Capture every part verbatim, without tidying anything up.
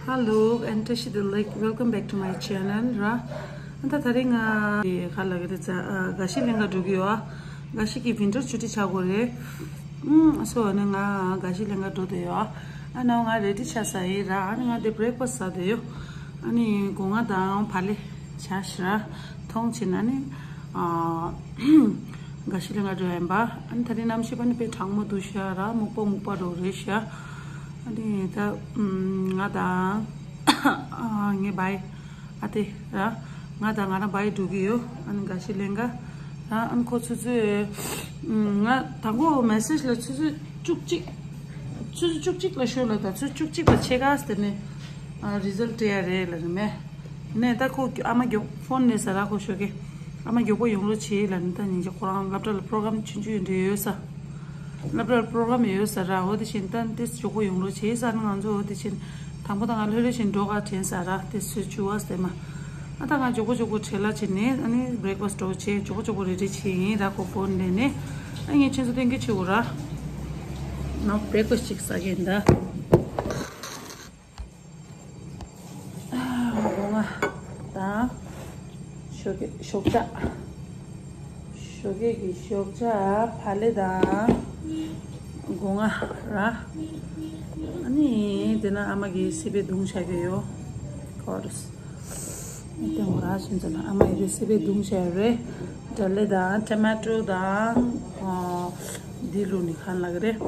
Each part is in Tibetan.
Hello and Tashi the like, welcome back to my channel ར། ཨ་ད་ད་རིང་ང་ག་ལ་གི་རེད་ཙ་དགའ་ཤི་ལེན་ག་འགྲོ་གི་ཡོད། ཨ་དགའ་ཤི་གི་ཝིན་ཊར་ཆུ་ཊི་ཆགས་གོ་རེད། ཨུམ་སོ་ནི་ང་དགའ་ཤི་ལེན་ག་འགྲོ་དེ་ཡོད། ཨ་ནའོ་ང་རེ་ཌི་ཆགས་ས་ཡིན་ར། ཨ་ནི་ང་དེ་བྷི་རེག་ཕ་སི་ཟ་དེ་ཡོད། ཨ་ནི་སྒོ་ང་དང་བག་ལེབ་ཆ་ཤི་ར་ཐོང་ཆེ་ན་ནི། དགའ་ཤི་ལེན་ག་འགྲོ་ཡིན་པ། ཨ་ནི་ད་རིང་གནམ་གཤིས་པ་ནི་དཔེ་གྲང་མོ་འདུག་ཤག་ར། སྨུག་པ་སྨུག་པ་རོ་རེད་ཤག་ཨ་ནི་ད་ང་དང་ངའི་བའི་ཨ་དེ་ར། ང་དང་ང་རང་བའི་འགྲོ་གི་ཡོད། ཨ་ནི་དགའ་ཤི་ལེན་ག་ར། ཨ་ནི་ཁོ་ཆུ་ཚོད་ང་དང་པོ་མེ་སེ་ཇི་ལ་ཆུ་ཚོད་བཅུ་གཅིག་ཆུ་ཚོད་བཅུ་གཅིག་ལ་ཤོད་ལ་ད་ཆུ་ཚོད་བཅུ་གཅིག་ལ་ཆེ་ག་ཟེར་ནས་རི་ཛལ་ཊི་སྤྲད་ཡ་རེད་ལ་ནི་མེ། ནས་ད་ཁོ་ཨ་མ་མགྱོགས་ཕོན་ནས་ཟ་ར་ཁོ་ཤོད་གི་ཨ་མ་མགྱོགས་པོ་ཡོང་རོགས་བྱེད་ལ་ནི་ད་ཉིན་གྱི་ཁོ་རང་སློབ་གྲྭ་ལ་པྲོ་གྷ་རམ་ཆུང་ཆུང་ཡོད་འདྲ་ཡོད་ས། སློབ་གྲྭ་ལ་པྲོ་གྷ་རམ་ཡོད་ས་ར། འོ་དེ་བཞིན་ད་ཏིས་མགྱོགས་པོ་ཡོང་རོགས་བྱེད་ས་ནི་ང་ཚོ་འོ་དེ་བཞིན་དང་པོ་ད་ང་ལྷོད་ལྷོད་བཞིན་འགྲོ་ག་དྲན་ས་ར། ཏིས་ཚོད་བཅུ་བ་ཟེར་མ། ཨ་ད་ང་མགྱོགས་པོ་མགྱོགས་པོ་བྲེལ་ལ་བྱེད་ནས་ཨ་ནི་བྷི་རེག་ཕ་སི་འགྲོ་བྱེད་མགྱོགས་པོ་མགྱོགས་པོ་རེ་ཌི་བྱེད་ཡིན་ར། ཁོ་ཕོན་ལས་ནས་ཨ་ངས་ཁྱེད་ཚོ་སྟོན་གི་བྱེད་འོ་ར། ང་བྷི་རེག་ཕ་སི་ཅིག་ཟ་གི་ཡིན་ད། སྒོ་ང་དང་ཞོགས་ཀས་ཞོགས་ཇ། ཞོགས་ཀས་ཀྱི་ཞོགས་ཇ་བག་ལེབ་དང་སྒོ་ང་ར། ཨ་ནི་དེ་ན་ཨ་མ་གིས་སི་པན་བརྡུངས་བཞག་གི་ཡོད། ཁོ་རེ་སི་དེ་ངོ་ར་ཤིན་ཙམ་ཨ་མ་ཡིས་སི་པན་བརྡུངས་བཞག་རེད། ཌ་ལི་དང་ཊོ་མ་ཊོ་དང་འདི་བླུགས་ནི་ག་ལ་གི་རེད།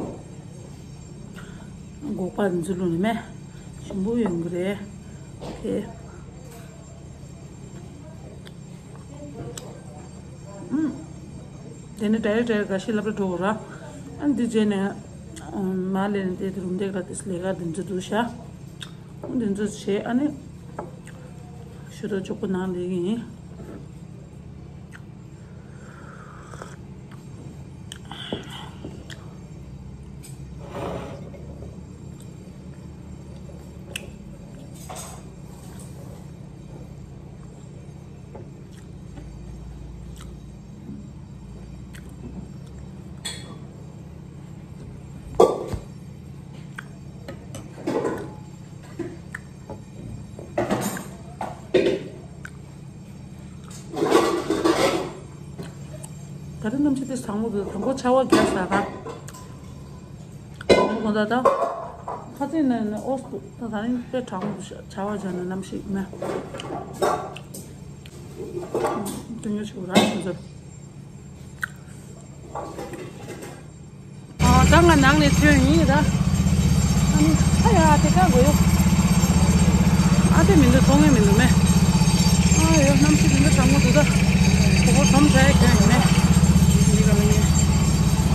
སྒོག་པ་འཛུལ་ལུགས་ནི་མེ། ཞིམ་པོ་ཡོང་གི་རེད། ཨོ་ཁེ། ཨུམ། དེ་ནས་ཌའི་རེག་ཌའི་རེག་དགའ་ཤི་སློབ་གྲྭ་འགྲོ་དགོས་ར། ཨ་འདི་རྗེས་ནས་མ་ལས་ནས་དེ་རུམ་བཏེག་ར་དེ་ལས་ཀ་འདི་ཚོ་འདུག་ཤག་འདི་ཚོ་བྱས་ཨ་ནི། ཞུ་དོ་ཅོག་པོ་ནང་ལས་ཀྱི་ཡིན། ད་རེས་གནམ་གཤིས་དེ་གྲང་མོ་འདུག་དང་པོ་ཆར་པ་བརྒྱབ་ས་ར། དང་པོ་དགོང་དག་ད། ཁ་ཚིག་ནས་ནས་ཨོ་སི་འདུག་ད་ད་རིང་དཔེ་གྲང་མོ་འདུག་ཤག་ཆར་པ་བརྒྱབ་ནས་གནམ་གཤིས་མེད། སྟོན་རྒྱུ་ཞིག་ར་ཞིག་མཛོད། ཨ་ད་ང་ནང་ནས་ཐོན་ཡིན་ད། ཨ་ནི་ཨ་ཡ་དེ་ཀ་གོ་ཡོ། ཨ་དེ་མི་འདུག་མཐོང་ངེས་མི་འདུག་མེ། ཨ་ཡོ་གནམ་གཤིས་མི་འདུག་གྲང་མོ་འདུག་ད། གོ་བོ་དོམ་ཁྲ་ཡ་ཁྱོད་ཡིན་མེ། འདི་ག་ལ་ངས།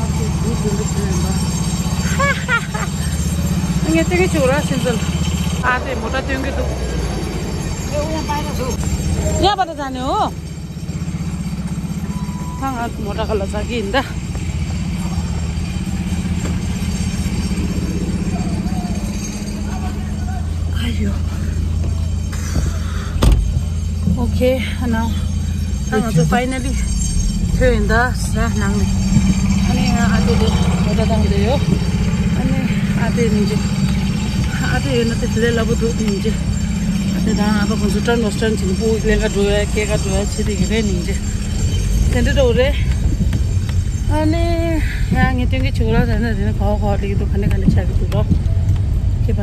ཨ་དེ་འདུག་འདུག་འདུག་ཁྱོད་ཡིན་པ། ངས་སྟོན་གྱི་བྱུང་ར་ཤིན་ཙམ། ཨ་དེ་མོ་ཊ་སྟོན་གྱི་འདུག་ཡ་པ་ད་ད་ནི་འོ། ཁ་ང་མོ་ཊ་ཁ་ལ་ཟ་གི་ཡིན་ད། ཨ་ཡོ། ཨོ་ཁེ་ཨ་ན། ད་ང་ཚོ་ཕའི་ནལ་ལི་ཐོན་ཡིན་ད་ཟ་ནང་ནས། ཨ་ནི་ང་ཨ་དེ་དེ་མོ་ཊ་བཏང་བསྡད་ཡོད། ཨ་ནི་ཨ་དེ་ནི་ཅི། ཨ་དེ་ཡོད་ན་དེ་ལས་སླ་པོ་འདུག་ནི་ཅི། ཨ་དེ་དང་ཨ་ཕ་ཁོང་ཚོ་ཊརན་ཝེ་སི་ཊརན་བྱེད་ནི་སྤུ་གུ་ལེན་ག་འགྲོ་ཡ་སྐྱེལ་ག་འགྲོ་ཡ་བྱེད་དེ་གི་རེད་ནི་ཅི། དེ་འདྲ་འགྲོ་རེད། ཨ་ནི་ཡང་ངས་སྟོན་གྱི་བྱེད་གོ་ར་ཟེར་ན་དེ་ནི་ག་བ་ག་བ་ལེགས་འདུག་ག་ནས་ག་ནས་ཆགས་ཀྱི་འདུག་རོ། ཁྱེད་པ།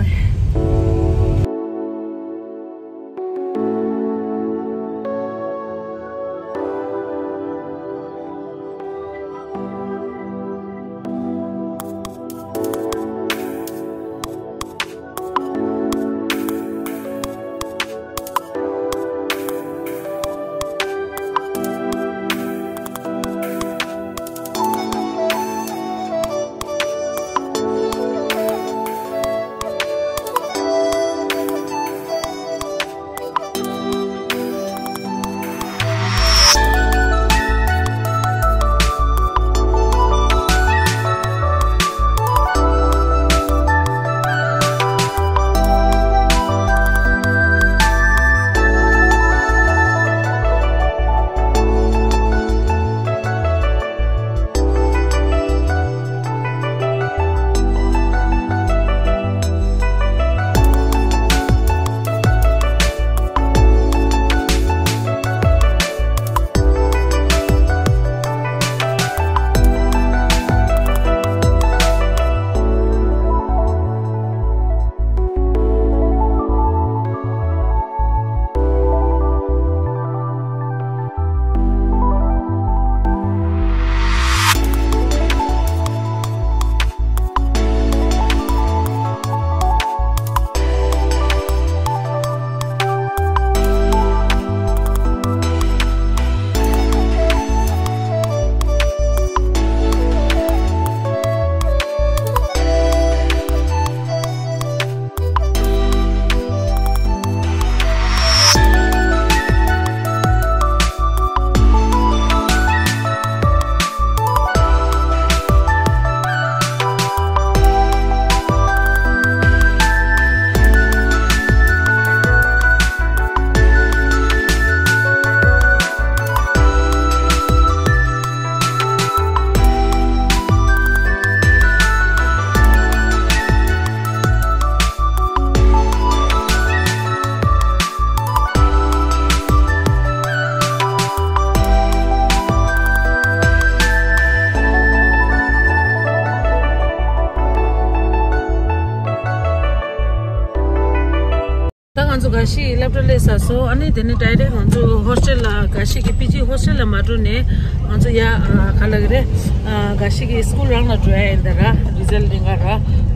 ང་ཚོ་དགའ་ཤི་སློབ་གྲྭ་སླེབས་ཚར་སོང་། ཨ་ནི་དེ་ནས་ཌའི་རེག་ང་ཚོ་ཧོ་སི་ཊེལ་ལ། དགའ་ཤི་གི་པི་ཇི་ཧོ་སི་ཊེལ་ལ་མ་འགྲོ་ནས་ང་ཚོ་ཡ་ཨ་ག་ལ་གི་རེད། ཨ་དགའ་ཤི་གི་སི་ཀུལ་རང་ལ་འགྲོ་ཡ་ཡིན་ད་ར། རི་ཛལ་དེ་འགའ་ར།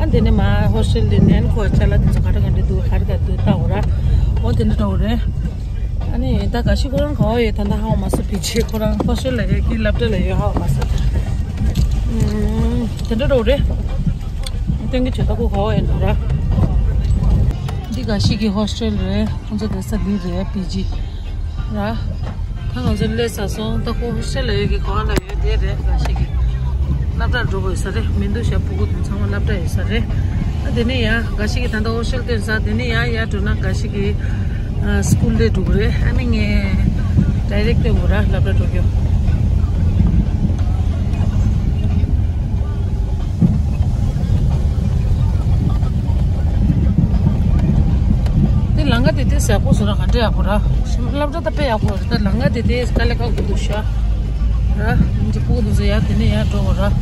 ཨ་དེ་ནས་མ་ཧོ་སི་ཊེལ་དེ་ནས་ཁོ་ཅ་ལག་དེ་ཚོ་ག་འདྲ་ག་འདྲ་འདུག་ག་རེ་ག་འདུག་ལྟ་འོ་ར། འོ་དེ་འདྲ་འགྲོ་གི་རེད། ཨ་ནི་ད་དགའ་ཤི་ཁོ་རང་ག་བ་ཡོད་ད་ལྟ་ཧ་གོ་མ་སོང་། པི་ཇི་ཁོ་རང་ཧོ་སི་ཊེལ་ལ་ཡོད་ཀྱི་སློབ་གྲྭ་ལ་ཡོད་ཧ་གོ་མ་སོང་། ཨུམ། དེ་འདྲ་འགྲོ་གི་རེད། སྟོན་གྱི་བྱེད་ད་ཁོ་ག་བ་ཡོད་འགྲོ་ར། འདི་དགའ་ཤི་གི་ཧོ་སི་ཊེལ་རེད། ཁོང་ཚོ་བསྡད་ས་འདི་རེད། པི་ཇི་ར། ད་ང་ཚོ་སླེབས་ཚར་སོང་། ད་ཁོ་ཧོ་སི་ཊེལ་ལ་ཡོད་ཀྱི་ག་བ་ལ་ཡོད་དེ་རེད། དགའ་ཤི་གི་སློབ་གྲྭར་འགྲོ་དགོས་ས་རེད། མི་འདུག་ཤག་སྤུ་གུ་དེ་ཚང་མ་སློབ་གྲྭ་ཡོད་ས་རེད། ཨ་དེ་ནས་ཡ་དགའ་ཤི་གི་ད་ལྟ་ཧོ་སི་ཊེལ་སྟོན་ས། དེ་ནས་ཡ་ཡ་འགྲོ་ན་དགའ་ཤི་གི་ཨ་སི་ཀུལ་དེ་འགྲོ་གི་རེད། ཨ་ནི་ངས་ཌའི་རེག་སྟོན་དགོས་ར་སློབ་གྲྭ་འགྲོ་རྒྱུ། དེ་ལམ་ཁ་དེ་དེ་ཟེར་གོ་སོང་ར། ག་འདྲ་ཡག་པོ་ར། སློབ་གྲྭ་ད་དཔེ་ཡག་པོ་རེད། ད་ལམ་ཁ་དེ་དེ་དཀའ་ལས་ཁག་པོ་འདུག་ཤག་ར། འདི་སྤུ་གུ་དེ་ཚོ་ཡ་དེ་ནས་ཡ་འགྲོ་དགོས་ར།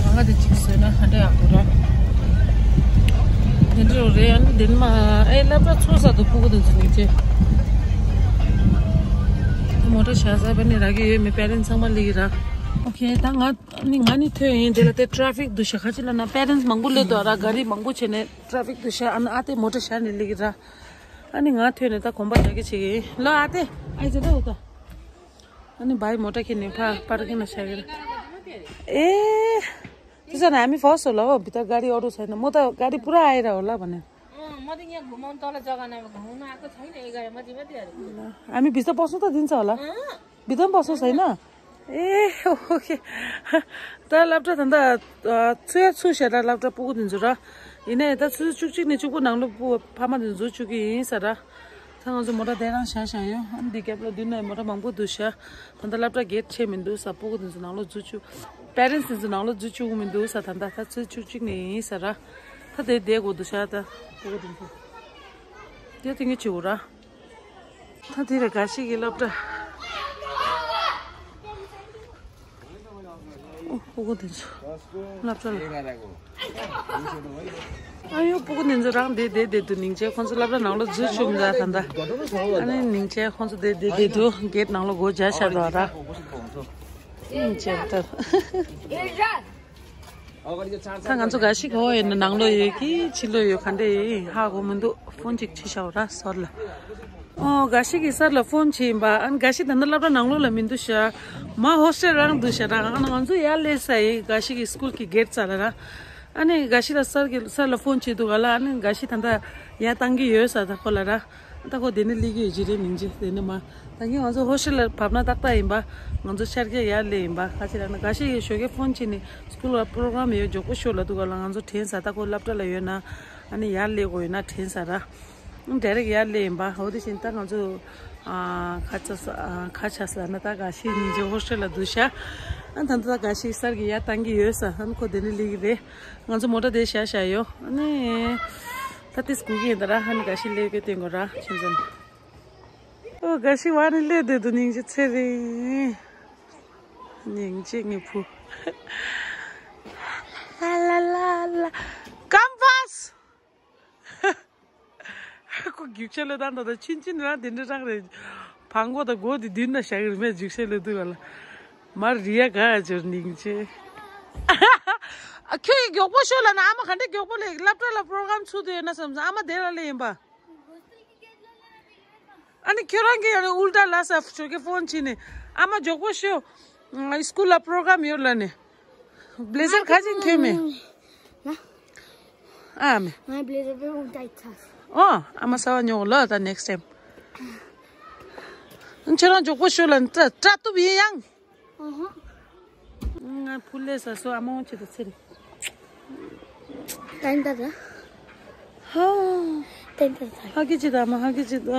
ལམ་ཁ་དེ་གཅིག་བཟོས་ན་ག་འདྲ་ཡག་པོ་ར། དེ་འདྲ་རེད། ཨ་ནི་དེ་ནས་མ་ཨེ་སློབ་གྲྭ་ཚུགས་ས་འདུག་སྤུ་གུ་དེ་ཚོ་ནི་ཅེ། མོ་ཊ་བཞག་ས་པ་ནི་རག་གི་ཡོད་མེད་པེ་རེན་ཚང་མ་སླེབས་ཀྱི་ར། ཨོ་ཁེ། ད་ང་ནི་ང་ནི་ཐོན་ཡིན། དེ་ལ་དེ་ཊ་རེ་ཕིག་འདུག་ཤག་ག་ཅི་ལབ་ན་པེ་རེན་མང་པོ་སླེབས་འདུག་ར། ག་རི་མང་པོ་བྱས་ནས་ཊ་རེ་ཕིག་འདུག་ཤག་ཨ་ནི་ཨ་དེ་མོ་ཊ་བཞག་ནས་སླེབས་ཀྱི་ར། ཨ་ནི་ང་ཐོན་ནས་ད་གོམ་པ་རྒྱག་གི་བྱེད་ཀྱི་ཡིན་ལ། ཨ་དེ་ཨ་ཡི་ཟེར་ད་འོ་ད། ཨ་ནི་བའི་མོ་ཊ་ཁྱེར་ནས་ཕ་པར་ཀིང་ལ་བཞག་གི་ར། ཨེ། དེ་ཚོ་ན་ཨ་མི་ཕོ་སོ་ལ་འོ་བི་ད་ག་རི་ཨོ་ཏོ་ཚ་ན་མོ་ད་ག་རི་པུ་ར་ཨ་ཡི་ར་འོ་ལ་བ་ནི། ཨ་མི་བི་ད་པོ་སོ་ད་དིན་ཚ་འོ་ལ། བི་ད་པོ་སོ་ཚ་ན། ཨེ་ཨོ་ཁེ། ད་སློབ་གྲྭ་ད་ད་ཚུ་ཡ་ཚུ་ཤ་ད་སློབ་གྲྭ་སྤུ་གུ་དེ་ཚོ་ར། ཡིན་ནའི་ད་ཆུ་ཚོད་བཅུ་གཅིག་ནས་གཅིག་པོ་ནང་ལོགས་སྤུ་ཕ་མ་དེ་ཚོ་འཛུལ་བཅུག་གི་ཡིན་ས་ར། ད་ང་ཚོ་མོ་ཊ་དེ་རང་བཞག་བཞག་ཡོད། ཨ་ནི་འདི་རྒྱབ་ལ་མདུན་ན་མོ་ཊ་མང་པོ་འདུག་ཤག་ད་ལྟ་སློབ་གྲྭ་གེ་ཊི་ཕྱེ་མི་འདུག་ས། སྤུ་གུ་དེ་ཚོ་ནང་ལོགས་འཛུལ་བཅུག་པེ་རེན་སི་དེ་ཚོ་ནང་ལོགས་འཛུལ་བཅུག་གི་མི་འདུག་ས། ད་ལྟ་ད་ཆུ་ཚོད་བཅུ་གཅིག་ནས་ཡིན་ས་ར། ད་དེ་བསྡད་དགོས་འདུག་ཤག་ད་སྤུ་གུ་དེ་ཚོ་དེ་དེ་ངས་བྱེད་དགོས་ར། ད་དེ་རེད་དགའ་ཤི་གི་སློབ་གྲྭ། ཨོ་སྤུ་གུ་དེ་ཚོ་སློབ་གྲྭ་ལ། ཨ་ཡོ་སྤུ་གུ་དེ་ཚོ་རང་བསྡད་བསྡད་བསྡད་འདུག་སྙིང་རྗེ་ཁོང་ཚོ་སློབ་གྲྭ་ནང་ལོགས་འཛུལ་བཅུག་འདྲ་ད་ད། ཨ་ནི་སྙིང་རྗེ་ཁོང་ཚོ་བསྡད་བསྡད་བསྡད་འདུག་གེ་ཊི་ནང་ལོགས་སྒོ་རྒྱག་བཞག་འདུག་ར། སྙིང་རྗེ་ད། ད་ང་ཚོ་དགའ་ཤི་ག་བ་ཡོད་ན་ནང་ལོགས་ཡོད་ཀྱི་ཕྱི་ལོགས་ཡོད་ག་འདྲ་ཡིན་ཧ་གོ་མི་འདུག་ཕོན་ཅིག་ཕྱི་ཤ་བ་ར་སོར་ལ། ཨོ་དགའ་ཤི་གི་སར་ལ་ཕོན་བྱས་ཡིན་པ། ཨ་ནི་དགའ་ཤི་ད་ནི་སློབ་གྲྭ་ནང་ལོགས་ལ་མི་འདུག་ཤག་མ་ཧོ་སི་ཊེལ་རང་འདུག་ཤག་ར། ཨ་ནི་ང་ཚོ་ཡར་སླེབས་ས་ཡིན། དགའ་ཤི་གི་སི་ཀུལ་གི་གེ་ཊི་རྩ་ལ་ར། ཨ་ནི་དགའ་ཤི་ལ་སར་གི་སར་ལ་ཕོན་བྱས་འདུག་ག་ལ། ཨ་ནི་དགའ་ཤི་ད་ལྟ་ཡར་བཏང་གི་ཡོད་ས་ད་ཁོ་ལ་ར། ད་ཁོ་དེ་ནས་སླེབས་ཀྱི་ཡོད་ཀྱི་རེད་སྙིང་རྗེ། དེ་ནས་མ་ད་གིན་ང་ཚོ་ཧོ་སི་ཊེལ་ལ་བབས་ན་ཏག་ཏག་ཡིན་པ། ང་ཚོ་ཤར་རྒྱག་ཡར་སླེབས་ཡིན་པ། ག་ཅི་ལབ་ན་དགའ་ཤི་གི་ཞོགས་ཀས་ཕོན་བྱས་ནས་སི་ཀུལ་ལ་པོ་རོ་གྷ་རམ་ཡོད་མགྱོགས་པོ་ཤོག་ལབ་འདུག་ག་ལ། ང་ཚོ་དྲན་ས་ད་ཁོ་སློབ་གྲྭ་ལ་ཡོད་ན་ཨ་ནི་ཡར་སླེབས་དགོས་ཡོད་ན་དྲན་ས་ར། ཌའི་རེག་ཡར་སླེབས་ཡིན་པ། འོ་དེ་བཞིན་ད་ང་ཚོ་ཨ་ཁ་ཆ་ས་ཨ་ཁ་ཆ་ས་ན་ད་དགའ་ཤི་སྙིང་རྗེ་ཧོ་སི་ཊེལ་ལ་འདུག་ཤག་ཨ་ད་ད་དགའ་ཤི་སར་གི་ཡར་བཏང་གི་ཡོད་ས། ཨ་ནི་ཁོ་དེ་ནས་སླེབས་ཀྱི་རེད། ང་ཚོ་མོ་ཊ་དེ་བཞག་བཞག་ཡོད། ཨ་ནི་ད་དེ་སྒུག་གི་ཡིན་ད་ར། ཨ་ནི་དགའ་ཤི་སླེབས་ཀྱི་སྟོན་དགོས་ར་ཁྱེད་ཚོ་ནི། ཨོ་དགའ་ཤི་བ་ནི་སླེབས་བསྡད་འདུག་སྙིང་རྗེ་ཚེ་རིང་། སྙིང་རྗེ་ངའི་བུ། ལ་ལ་ལ་ལ། ཀམ་པས། ཁོ་རྒྱུག་ཆ་ལོས་བཏང་ད་ད་ཆུན་ཆུན་རང་དེ་འདྲ་རང་རེད། བང་གོ་ད་མགོ་དེ་མདུན་ན་བཞག་གི་རེད་མེད་རྒྱུག་ཆ་ལོས་འདུག་ག་ལ། མར་རི་ཡ་ག་འབྱོར་སྙིང་རྗེ། ཨ་ཁྱོད་ཀྱིས་མགྱོགས་པོ་ཤོག་ལབ་ན་ཨ་མ་ག་འདྲ་མགྱོགས་པོ་སླེབས། སློབ་གྲྭ་ལ་པོ་རོ་གྷ་རམ་ཚུགས་འདུག་ཡོད་ན་བསམ་སོང་། ཨ་མ་དེ་ལ་སླེབས་ཡིན་པ། ཨ་ནི་ཁྱོད་རང་གིས་ཡང་ཨུལ་ཊ་ལབ་ས། ཞོགས་ཀས་ཕོན་བྱས་ནས་ཨ་མ་མགྱོགས་པོ་ཤོག་སི་ཀུལ་ལ་པོ་རོ་གྷ་རམ་ཡོད་ལབ་ནས། བྷི་ལེ་ཛར་ག་ཅིག་གྱོན་མེད། ཨ་མེ། ང་བྷི་ལེ་ཛར་དེ་ཨུལ་ཊ་ཡི་ཚ། ཨོ་ཨ་མ་ས་བ་ཉོ་ལ་ད་ནེག་སི་ཊའིམ། ཁྱོད་རང་མགྱོགས་པོ་ཤོག་ལབ་ན་ད་སྐྲ་གཏུབ་ཡིན་ཡང་། ཨ་ཧ། ང་ཕུ་ལེ་ས་སོ་ཨ་མ་འོང་ཆེ་ད་ཚེ་རེད། ཏན་ཏན་ད། ཧ། ཏན་ཏན་ད། ཧ་གི་ཅི་ད་མ་ཧ་གི་ཅི་ད།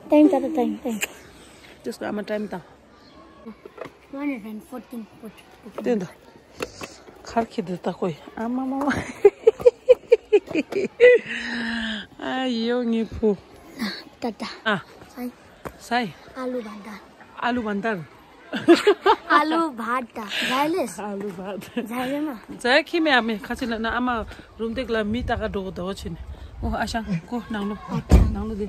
ཏན་ཏན་ད་ཏན་ཏན། ཏིས་ཀ་ཨ་མ་ཊའིམ་ད། One hundred fourteen, fourteen, fourteen. ཏན་ད། ཁར་ཁྱི་དེ་ད་ཁོ་ཡི་ཨ་མ་མ་མ། ཨ་ཡོ་ངི་ཕུ། ད་ད། ཨ། སའི། སའི། ཨ་ལུ་བན་ད། ཨ་ལུ་བན་ད། ཨ་ལུ་བན་ད། ཛའི་ལེས། ཨ་ལུ་བན་ད། ཛའི་ལེ་མ། ཛའི་ཁྱི་མེ་ཨ་མེ་ཁ་ཆེ་ལ་ན་ཨ་མ་རུམ་དེག་ལ་མི་ད་ག་འགྲོ་གོ་དོ་ཆེ་ནི། ཨོ་ཨ་ཞང་ཀོ་ནང་ལོ། ནང་ལོ་དེ།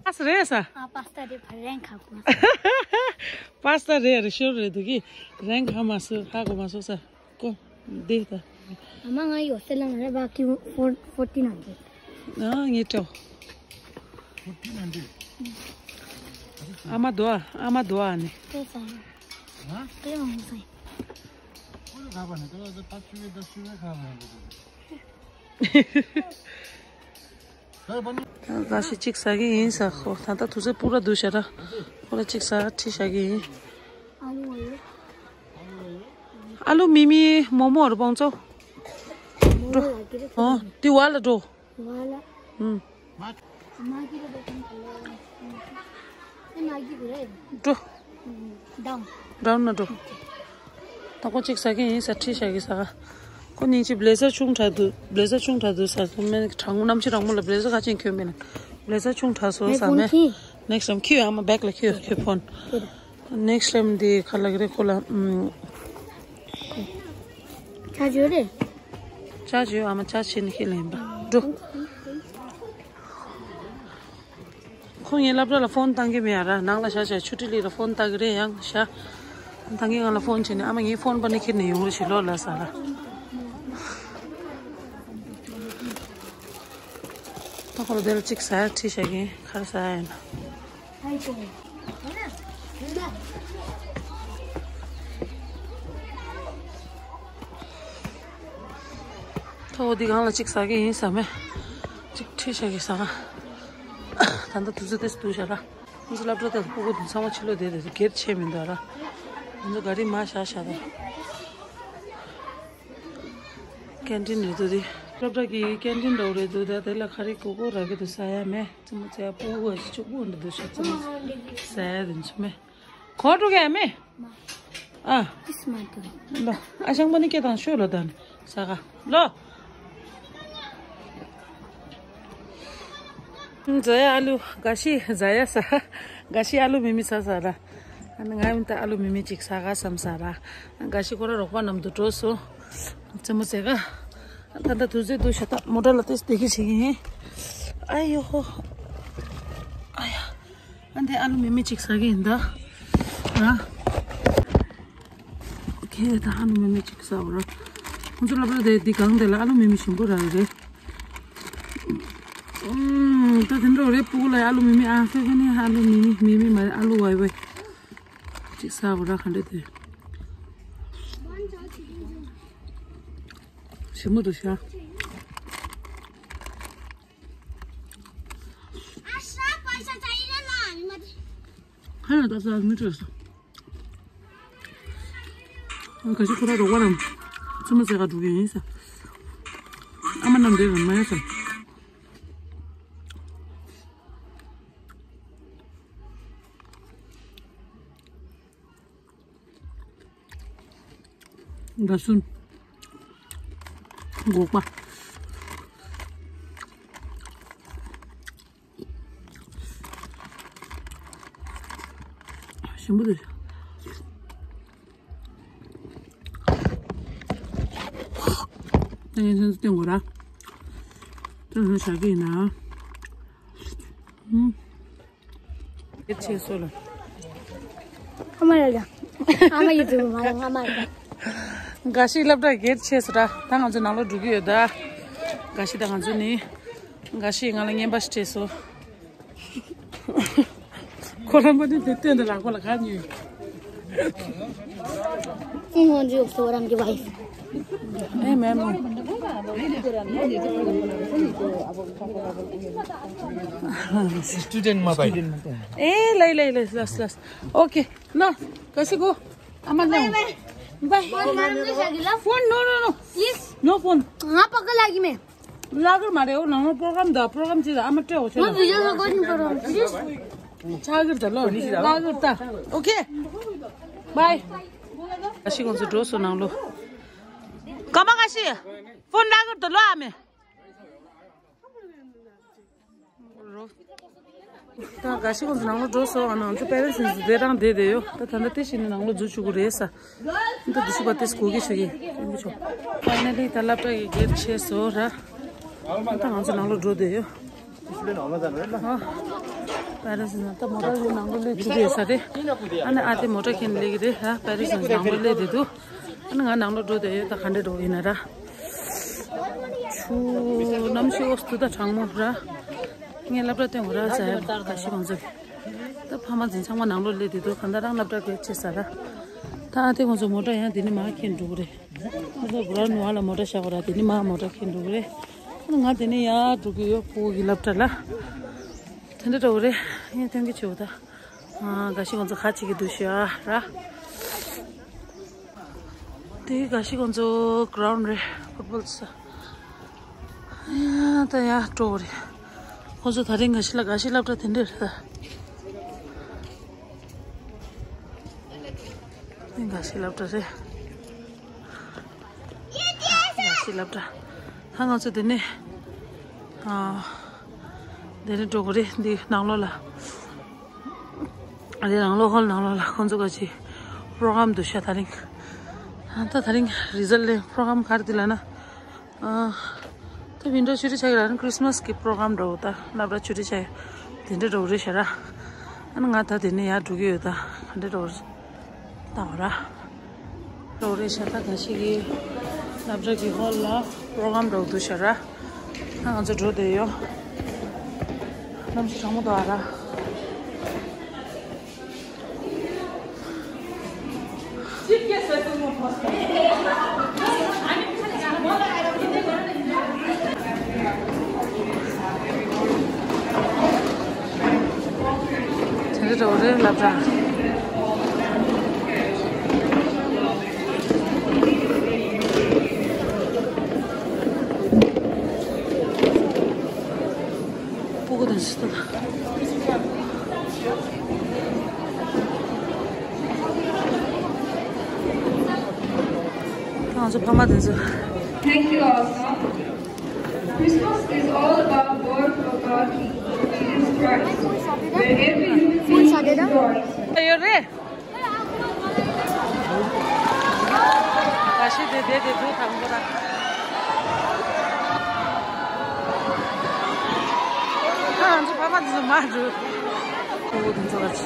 པཱ་སི་རེད་ས། ཨ་པཱ་སི་ཏ་རེད་བ་རན་ཁ་གོ། པཱ་སི་ཏ་རེད་རེད་ཤོར་རེད་འདུག་གི། རན་ཁ་མ་སོ་ཧ་གོ་མ་སོ་ས། ཀོ། འདི་ད། ཨ་མ་ང་ཡོད་སེ་ལང་རེད་བ་ཀི་ཕོར་ཕོར་ཏིན་ཨན་ཌེ། ཨ་ངས་སྤྲོ། ཕོར་ཏིན་ཨན་ཌེ། ཨ་མ་དོ་ཨ་ཨ་མ་དོ་ཨ་ནི། ཏེ་ས། ཧ། ཏེ་མང་སོ། ཁོ་ལ་ག་བ་ནི་ཏེ་བ་ཏེ་ཕ་ཆུ་བེ་ད་ཆུ་བེ་ཁ་བ་ནི། ད་ག་ཞིག་ཅིག་ཟ་གི་ཡིན་ཟེར་ཁོ། ད་ལྟ་དུས་ཚོད་སྤུ་ར་འདུག་ཤ་ར། ཁོ་ལ་ཅིག་ཟ་ཁྲིད་བཞག་གི་ཡིན། ཨ་ལུ་མི་མི་མོག་མོག་རེད་བང་ཚོ། འགྲོ། ཨོ་དེ་བ་ལ་འགྲོ། ཨུམ། འགྲོ། འགྲོ་ན་འགྲོ། ད་ཁོ་གཅིག་ཟ་གི་ཡིན་ཟེར་ཁྲིད་བཞག་གི་ཟ་ག་ཁོ་སྙིང་རྗེ་བི་ལེ་ཟར་ཆུང་དྲགས་འདུག་བི་ལེ་ཟར་ཆུང་དྲགས་འདུག་ཟེར། ཁོ་མེད་གྲང་མོ་གནམ་གཤིས་གྲང་མོ་ལ་བི་ལེ་ཟར་ག་ཅིག་གྱོན་མེད་ན། བི་ལེ་ཟར་ཆུང་དྲགས་སོང་ཟ་མེད། ནེག་སི་ཊའིམ་ཁྱེར་ཨ་མ་བེག་ལ་ཁྱེར་ཁྱེར་ཕོན། ནེག་སི་ཊའིམ་འདི་ག་ལ་གི་རེད་ཁོ་ལ། ཨུམ། ཆར་ཇི་ཡོད་རེད། ཆར་ཇི་ཡོད་ཨ་མ་ཆར་ཇི་ནི་ཁྱེར་ལེན་པ་འགྲོ། ཁོ་ངའི་སློབ་གྲྭ་ལ་ཕོན་བཏང་གི་མེད་ཡ་ར། ནང་ལ་བཞག་བྱས་ཆུ་ཊི་ལི་ལ་ཕོན་བཏང་གི་རེད་ཡང་བཞག་བཏང་གི་ང་ལ་ཕོན་བྱས་ནས་ཨ་མ་ངའི་ཕོན་པ་ནི་ཁྱེར་ནས་ཡོང་རོགས་བྱེད་ལོ་ལ་ཟ་ར། ད་ཁོ་ལ་དེར་གཅིག་ཟ་ཡ་ཁྲིད་བཞག་གི་ཡིན། ཁར་ཟ་ཡ་ཡིན་ན། ཐོག་འདི་གང་ལ་གཅིག་ཟ་གི་ཡིན་ཟ་མེད། གཅིག་ཁྲིད་བཞག་གི་ཟ་ག་ད་ལྟ་དུས་ཚོད་ཏེ་སུ་འདུག་ཤ་ར། ང་ཚོ་སློབ་གྲྭ་དེ་ཕྲུ་གུ་དེ་ཚང་མ་ཕྱི་ལོགས་བསྡད་དེ་སྒེར་ཆད་མི་འདུག་ར། ང་ཚོ་ག་རི་མ་བཞག་བཞག་དང་། ཀན་ཊིན་རེད་འདུག་དེ། སློབ་གྲྭ་གི་ཀན་ཊིན་འདྲ་བོ་རེད་འདུག་ད་དེ་ལ་ཁ་རི་གོ་གོ་རག་གི་འདུག་ཟ་ཡ་མེད། རྩེད་མོ་རྩེ་ཡ་སྤུ་གུ་ཅིག་སྤུ་གུ་འདྲ་འདུག་ཤ་རྩེད་མོ་ཟ་ཡ་དེ་ཚོ་མེད། གོ་འགྲོ་གི་ཡ་མེད། ཨ། ལོ། ཨ་ཞང་པ་ནི་སྐད་བཏང་ཤོད་ལོ་ད་ནི་ཟ་ག་ལོ། ཟ་ཡ་ཨ་ལུ་ག་ཤི་ཟ་ཡ་ཟ། ག་ཤི་ཨ་ལུ་མི་མི་ཟ་ཟ་ར། ཨ་ནི་ང་ཡང་ད་ཨ་ལུ་མི་མི་ཅིག་ཟ་ག་བསམ་ཟ་ར། ག་ཤི་ཁོ་ར་རོགས་པ་མཉམ་དུ་འགྲོ་སོང་། རྩེད་མོ་རྩེ་ག་ད་ལྟ་དུས་ཚོད་འདུག་ཤ་ད་མོ་ཊ་ལ་ཏེ་སྡོད་ཀྱི་བྱེད་ཀྱི་ཡིན། ཨ་ཡོ་ཧོ། ཨ་ཡ། ཨ་འདི་ཨ་ལུ་མི་མི་ཅིག་ཟ་གི་ཡིན་ད། ར། ཁྱེད་ད་ཨ་ལུ་མི་མི་ཅིག་ཟ་བ་ར། ཁོང་ཚོ་སློབ་གྲྭ་དེ་འདི་གང་དེ་ལ་ཨ་ལུ་མི་མི་ཞིམ་པོ་རག་གི་རེད། ཨུམ། ད་དེ་འདྲ་རེད་སྤུ་གུ་ལ་ཨ་ལུ་མི་མི་ཨ་ཧྥེ་ཧྥེ་ནི་ཨ་ལུ་མི་མི་མི་མི་མ་རེད་ཨ་ལུ་ཝའི་ཝའི། ཅིག་ཟ་བ་ར་ག་འདྲ་དེ། ཞིམ་པོ་འདུག་ཤ། ཁ་ན་ད་ས་མི་བྲོས་སོ། ཨ་ག་ཞིག་ཁོ་ར་རོགས་པ་རམ། ཚོད་མ་ཟེ་ག་འགྲོ་གི་ཡིན་ས། ཨ་མ་རྣམས་འདི་རུ་མ་ཡོད་ས། འདར་སུན། སྒོག་པ། ཞིམ་པོ་འདུག་ད་ངས་སེམས་སུ་བསྟན་དགོས་ར། ད་ང་བཞག་གི་ཡིན་ན། ཨུམ། སྒེར་ཆེ་སོ་ལ། ཨ་མ་ཡ་ཡ། ཨ་མ་ཡི་དུ་མ་ཡ་ཨ་མ་ཡ། འགའ་ཞིག་སློབ་གྲྭ་སྒེར་ཆེ་སོ་ད། ད་ང་ཚོ་ནང་ལོགས་འགྲོ་གི་ཡོད་ད། འགའ་ཞིག་ད་ང་ཚོ་ནི། འགའ་ཞིག་ང་ལ་རྔན་པ་ཞིག་སྤྲད་སོ། ཁོ་རང་པ་ནི་དེ་སྟོན་དུ་རང་ཁོ་ལ་ག་ཉོས། ཨེ་ཧོན་ཇི་ཡོག་སོ་རང་གི་ཝའི་ཕི། ཨེ་མེམ། སི་ཊུ་ཌེན་མ་པའི། ཨེ་ལའི་ལའི་ལའི་ལས་ལས། ཨོ་ཁེ། ལོ། ག་སི་གོ། ཨ་མ་ལ། Bye. Phone, no, no, no. Please. No phone. ང་པ་ཀ་ལ་གི་མེ། ལ་གར་མ་རེད་འོ་ནང་ལོ་པྲོ་གྲམ་དང་པྲོ་གྲམ་ཅི་ལ་ཨ་མ་སྤྲད་འོ་ཆེ་ལ། ང་བི་ཌི་ཡོ་ལ་གོ་ནི་པྲོ་གྲམ་པི་ལིས། ཆ་གིར་ད་ལོ་ལ་གར་ད། ཨོ་ཁེ། བའི། ག་ཤི་ཁོང་ཚོ་འགྲོ་སོང་ནང་ལོ། ཀ་མ་ག་ཤི། ཕོན་ལ་གར་ད་ལོ་ཨ་མེ། རོ། ད་ག་ཤི་ཁོང་ཚོ་ནང་ལོགས་འགྲོ་སོང་། ཨ་ནི་ང་ཚོ་པེ་རེན་སི་འདི་རང་བསྡད་བསྡད་ཡོད། ད་ད་ལྟ་དེ་བཞིན་ནང་ལོགས་འཛུལ་བཅུག་གི་རེད་ས། ད་འདི་ཤུ་པ་ཏེས་གོ་གི་ཆུ་གི་ཡོང་གི་ཆོག་ཕ་ཡི་ན་ལི་ད་སློབ་གྲྭ་གི་གེ་ཊི་ཕྱེས་སོང་ར། ད་ང་ཚོ་ནང་ལོགས་འགྲོ་བསྡད་ཡོད། ཨ། པེ་རེན་སི་ནང་ད་མོ་ཊ་ནང་ལོགས་སླེབས་བཅུག་གི་ཡོད་ས་རེད། ཨ་ནི་ཨ་དེ་མོ་ཊ་ཁྱེར་སླེབས་ཀྱི་རེད་ར། པེ་རེན་སི་ནང་ལོགས་སླེབས་བསྡད་འདུག་ཨ་ནི་ང་ནང་ལོགས་འགྲོ་བསྡད་ཡོད། ད་ག་འདྲ་འགྲོ་ཡིན་ན་ར། ཆུ་གནམ་གཤིས་ཨོ་སི་ད་གྲང་མོ་ར། ངས་སློབ་གྲྭ་སྟོན་དགོས་ར་ཟེར་ཡ་ག་ཤི་ཁོང་ཚོ་གི། ད་ཕ་མ་འཛིན་ཚང་མ་ནང་ལོགས་སླེབས་བསྡད་འདུག་གང་ལྟར་རང་སློབ་གྲྭ་བེད་ཆེ་ས་ར། ད་ཨ་དེ་ཁོང་ཚོ་མོ་ཊ་ཡང་དེ་ནི་མར་ཁྱེར་འགྲོ་གི་རེད། ཁོང་ཚོ་སྒོ་ར་ནུ་བ་ལ་མོ་ཊ་བཞག་གོ་ར། དེ་ནི་མར་མོ་ཊ་ཁྱེར་འགྲོ་གི་རེད། ང་དེ་ནི་ཡར་འགྲོ་གི་ཡོད། ཕྲུ་གུ་གི་སློབ་གྲྭ་ལ། དེ་འདྲ་འགྲོ་གི་རེད། ངས་སྟོན་གི་བྱེད་འོ་ད། ཨ། ག་ཤི་ཁོང་ཚོ་ཁ་ཅིག་གི་འདུག་ཤག་ར། དེ་ག་ཤི་ཁོང་ཚོ་གྷི་རའུན་ཌི་རེད། ཕུཊ་བོལ་ས། ཡ་ད་ཡ་སྤྲོ་བོ་རེད། ཁོང་ཚོ་ད་རིང་ག་ཤི་ལ་ག་ཤི་སློབ་གྲྭ་དེ་འདྲ་རེད་ད། དེ་ག་ཤི་སློབ་གྲྭ་རེད། ག་ཤི་སློབ་གྲྭ། ད་ང་ཚོ་དེ་ནས་ཨ། དེ་ནས་འགྲོ་གི་རེད། འདི་ནང་ལོགས་ལ། ཨ་དེ་ནང་ལོགས་ཧོལ་ནང་ལོགས་ལ་ཁོང་ཚོ་ག་ཅིག་པྲོ་གྷ་རམ་འདུག་ཤག་ད་རིང་། ཨ་ད་ད་རིང་རི་ཛལ་ལེན་པྲོ་གྷ་རམ་ག་རེ་འདུག་ལབ་ན། ཨ་ད་ཝིན་ཌོ་ཆུ་ཊི་ཆགས་ཀྱི་ར། ཁྲིས་མས་ཀྱི་པྲོ་གྷ་རམ་འདྲ་བོ། ད་སློབ་གྲྭ་ཆུ་ཊི་ཆགས་དེ་འདྲ་འདྲ་བོ་རེད་ཤག་ར། ཨ་ནི་ང་ད་དེ་ནས་ཡར་འགྲོ་གི་ཡོད། ད་ག་འདྲ་འདྲ་བོ་རེད། ལྟ་བ་ར། འགྲོ་རེད་ཤག་ད་ག་ཤི་གི་སློབ་གྲྭ་གི་ཧོལ་ལ་པྲོ་གྷ་རམ་འདྲ་བོ་འདུག་ཤག་ར། ད་ང་ཚོ་འགྲོ་བསྡད་ཡོད། གནམ་གཤིས་གྲང་མོ་འདུག་ཨ་ར། དེ་འདྲ་འདྲ་བོ་རེད་སློབ་གྲྭ། སྤུ་གུ་དང་ཤི་ཏོ། ང་ཚོ་ཕ་མ་དེ་ཚོ། Thank you, Awesome. Christmas is all about birth of our King, Jesus Christ, where every human being is born. ཡོད་རེད། ག་ཤི་དེ་དེ་དེ་འདུག་དང་པོ་ར། ཨ་ང་ཚོ་ཕ་མ་དེ་ཚོ་མར་འགྲོ། ཁོ་བོ་དེ་ཚོ་ག་ཅི།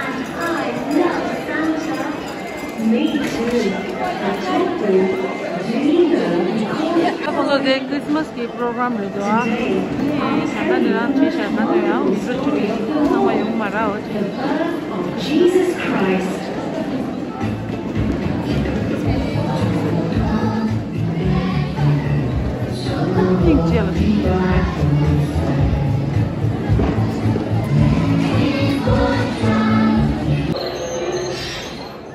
And I love Santa. Me too. I told you. Do you know? ཁོང་ཚོ་དེ་ཁྲིས་མས་ཀྱི་པྲོ་གྷ་རམ་རེད་འདུག་ཨ། ད་ལྟ་ནི་རང་བྲིས་བཞག་ན་དེ་ཡང་ཨུ་ཚུགས་ཆུ་ཚང་མ་ཡོང་མ་ར་འོ་ཅེ། Jesus Christ.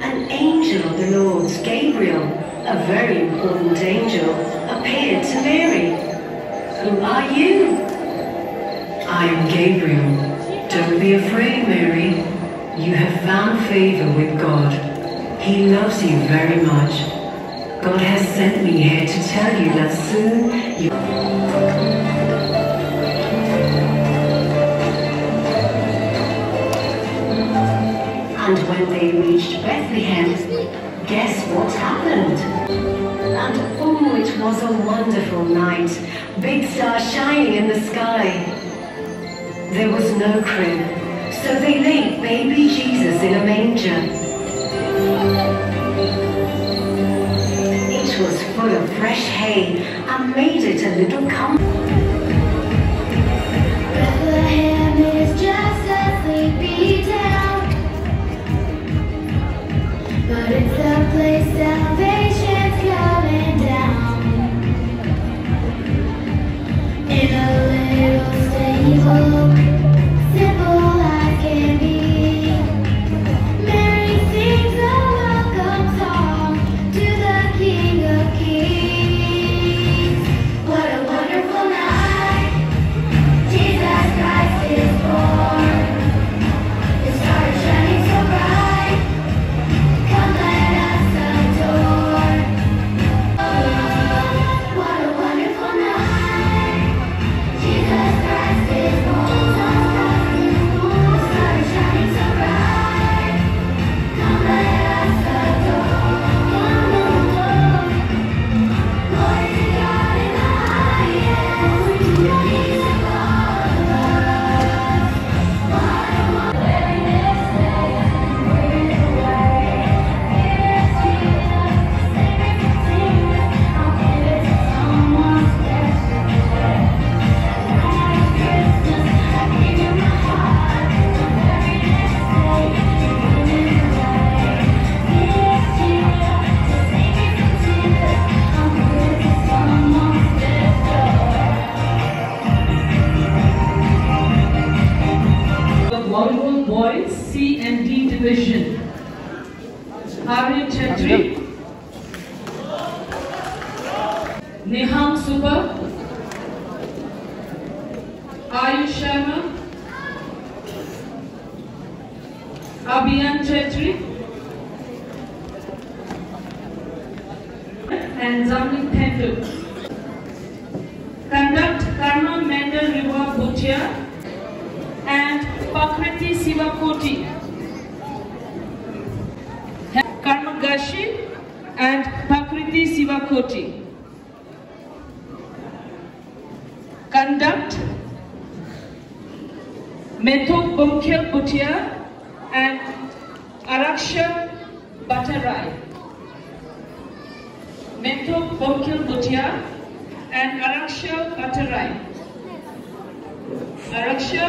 An angel of the Lord, Gabriel, a very important angel, appeared to Mary. Who are you? I am Gabriel. Don't be afraid, Mary. You have found favor with God. He loves you very much. God has sent me here to tell you that soon you. And when they reached Bethlehem, guess what happened? And oh, it was a wonderful night. Big star shining in the sky. There was no crib, so they laid baby Jesus in a manger. It was full of fresh hay and made it a little comfortable. Bethlehem is just a sleepy town, but it's the place salvation's coming down. In a little stable, simple as can be, Mary sings a welcome song to the King of Kings. What a wonderful night. Abhiyan Chetri and Zamling Thendu. Conduct Karma Mendel Riwa Bhutia and Pakriti Sivakoti. Karma Gashi and Pakriti Sivakoti. Conduct Metho Bumkhel Bhutia and Araksha Bhattarai. Metho Bumkhel Bhutia and Araksha Bhattarai. Araksha.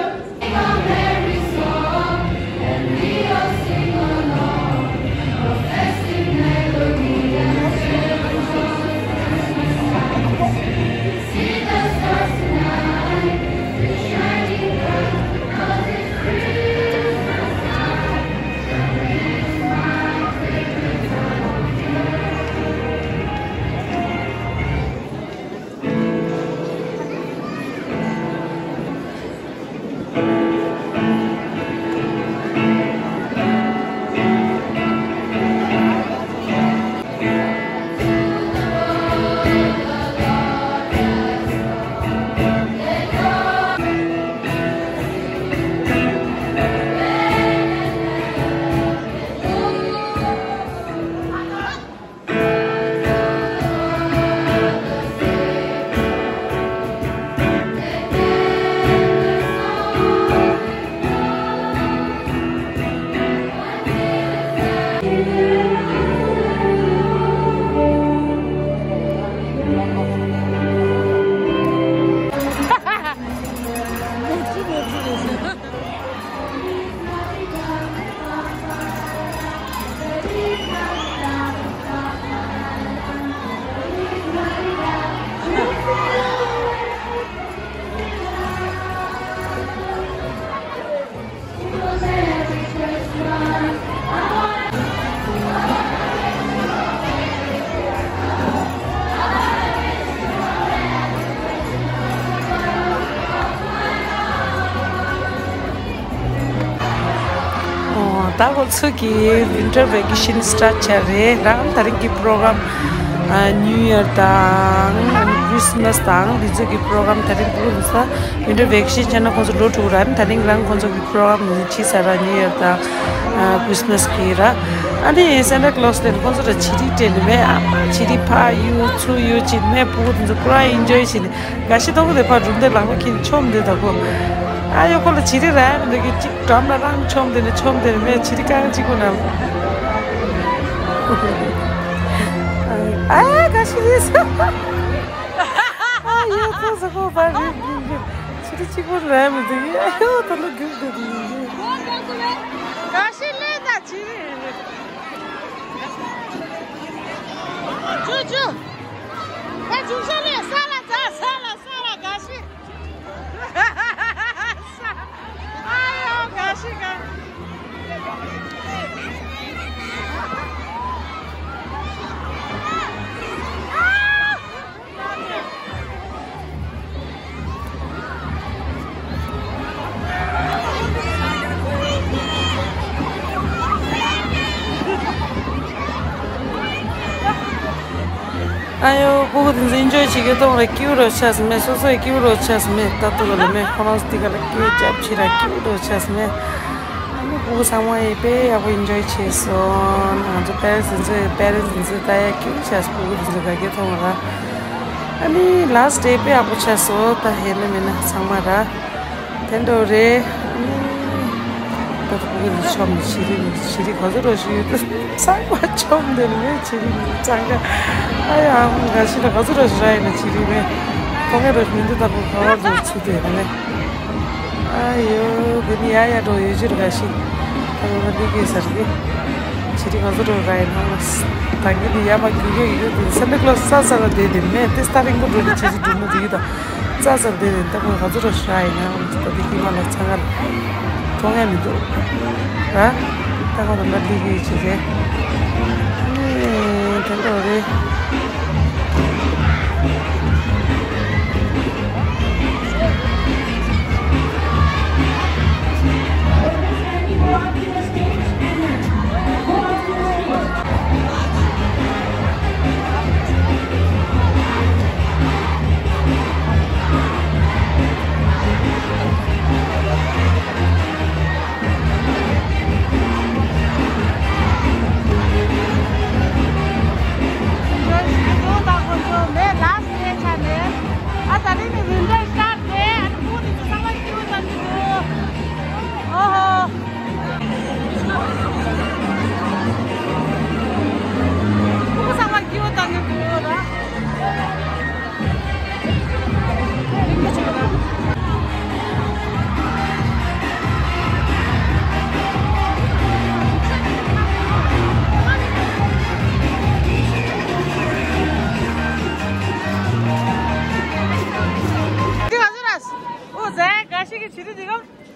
ཨོ། ད་ཁོ་ཚོ་གི་winter vacation start བྱས་རེད། རང་ད་རིང་གི་program ཨ། New Year དང་Christmas དང་འདི་ཚོ་གི་program ད་རིང་འདུག་ས། winter vacation བྱས་ན་ཁོ་ཚོ་ལོ་དྲུག་ར། ད་རིང་རང་ཁོ་ཚོ་གི་program ནི་བྱས་ས་ར། New Year དང་ཨ། Christmas གི་ར། ཨ་ནི་Santa Claus དེ་ཁོ་ཚོ་ར་བྱི་རིལ་སྤྲད་ནི་མེད། ཨ་མ་བྱི་རིལ་ཕར་གཡུག་ཚུར་གཡུག་བྱེད་ནི་མེད། ཕྲུ་གུ་དེ་ཚོ་པུ་ར་enjoy བྱེད་ནི། དགའ་ཤི་ཏོག་དེ་ཕར་སྒྲུང་དེ་ལག་པ་འཁྱེར་མཆོང་དེ་ད་ཁོ། ཨ་ཡོ་ཁོ་ལ་བྱི་རིལ་རག་མི་འདུག་གི། གཅིག་འགྲམ་ལ་རང་མཆོང་དེ་ནི་མཆོང་དེ་ནི་མེད། བྱི་རིལ་རྐང་གཅིག་པོ་ནང་། ཨ་དགའ་ཤི་རེད་ས། ཨ་ཡོ་ཁོ་ས་ཁོ་ཕར་རེད་འདུག་གི། བྱི་རིལ་གཅིག་པོ་རག་མི་འདུག་གི། ཨ་ཡོ་ད་ལོ་རྒྱུག་འདུག་གི། དགའ་ཤི་ལེ་ད་བྱི་རིལ། ཅུ་ཅུ། ད་ཅུང་ཤ་ལེ་ས་ལ་ད་ས་ལ་ས་ལ་དགའ་ཤི། ཨ་ཡོ་དགའ་ཤི་དགའ། ཨ་ཡོ། སྤུ་གུ་དེ་ཚོ་enjoy བྱེད་ཀྱི་གཏོང་ར། སྐྱིད་པོ་རོ་ཆགས་སོང་མེད། སོ་སོ་ཡི་སྐྱིད་པོ་རོ་ཆགས་སོང་མེད། ལྟ་ཏོ་ག་ལ་མེད། ཁོ་རང་ཚོ་དེ་ག་ལ་སྐྱིད་པོ་རྒྱབ་བྱེད་ར། སྐྱིད་པོ་རོ་ཆགས་སོང་མེད། ཨ་ནི་སྤུ་གུ་ཚང་མ་ཡི་དཔེ་ཡག་པོ་enjoy བྱས་སོང་། ང་ཚོ་parents དེ་ཚོ་parents དེ་ཚོ་ལྟ་ཡ་སྐྱིད་པོ་ཆགས་སོང་། སྤུ་གུ་དེ་ཚོ་དགའ་སྐྱིད་གཏོང་ར། ཨ་ནི་last day དཔེ་ཡག་པོ་ཆགས་སོང་། ད་ཧེ་ན་མེད་ན་ཚང་མ་ར། དེ་འདྲ་རེད། ད་སྤུ་གུ་ཆོམ་ནི་བྱི་རིལ་བྱི་རིལ་ག་ཚོད་རོ་ཞིག་ཡོད་དུ་ཚང་མ་ཆོམ་དེ་ནི་བྱི་རིལ་གཙང་ཁ། ཨ་ཡ་ཨ་ཁུ་འགའ་ཞིག་ལ་ག་ཚོད་རོ་ཞིག་ར་ཡིན་ན་བྱི་རིལ་མེད། ཐོག་ངེ་རོ་ཞིག་མི་འདུག་ད་ཁོ་ག་བར་དུ་ཚུད་དེ་ནི། ཨ་ཡོ་དེ་ནི་ཡ་ཡ་འགྲོ་ཡོད་ཅི་རུ་འགའ་ཞིག་ད་ཁོ་ལ་ལི་ཀེ་ཟེར་གི། བྱི་རིལ་ག་ཚོད་རོ་ར་ཡིན་ན་ད་གི་ནི་ཡ་མ་རྒྱུག་གེ་ཡོད་དུ་སེམས་པའི་བློ་ས་ས་ལ་བསྡད་དེ་མེད་དེ་ས་རིང་པོ་འགྲོ་གི་བྱི་རིལ་འགྲོ་མི་འདུག་ད། རྩ་ཟེར་དེ་རེད། ད་ཁོ་ག་ཚོད་རོ་ཤ་ཡིན་ན་ད་དེ་ཀི་མ་ལ་ཚང་ང་མཐོང་ཡ་མི་འདུག་ར། ད་ཁོ་ད་ལ་ལི་གི་ཅི་རེད། ཨེ་དེ་འདྲ་རེད།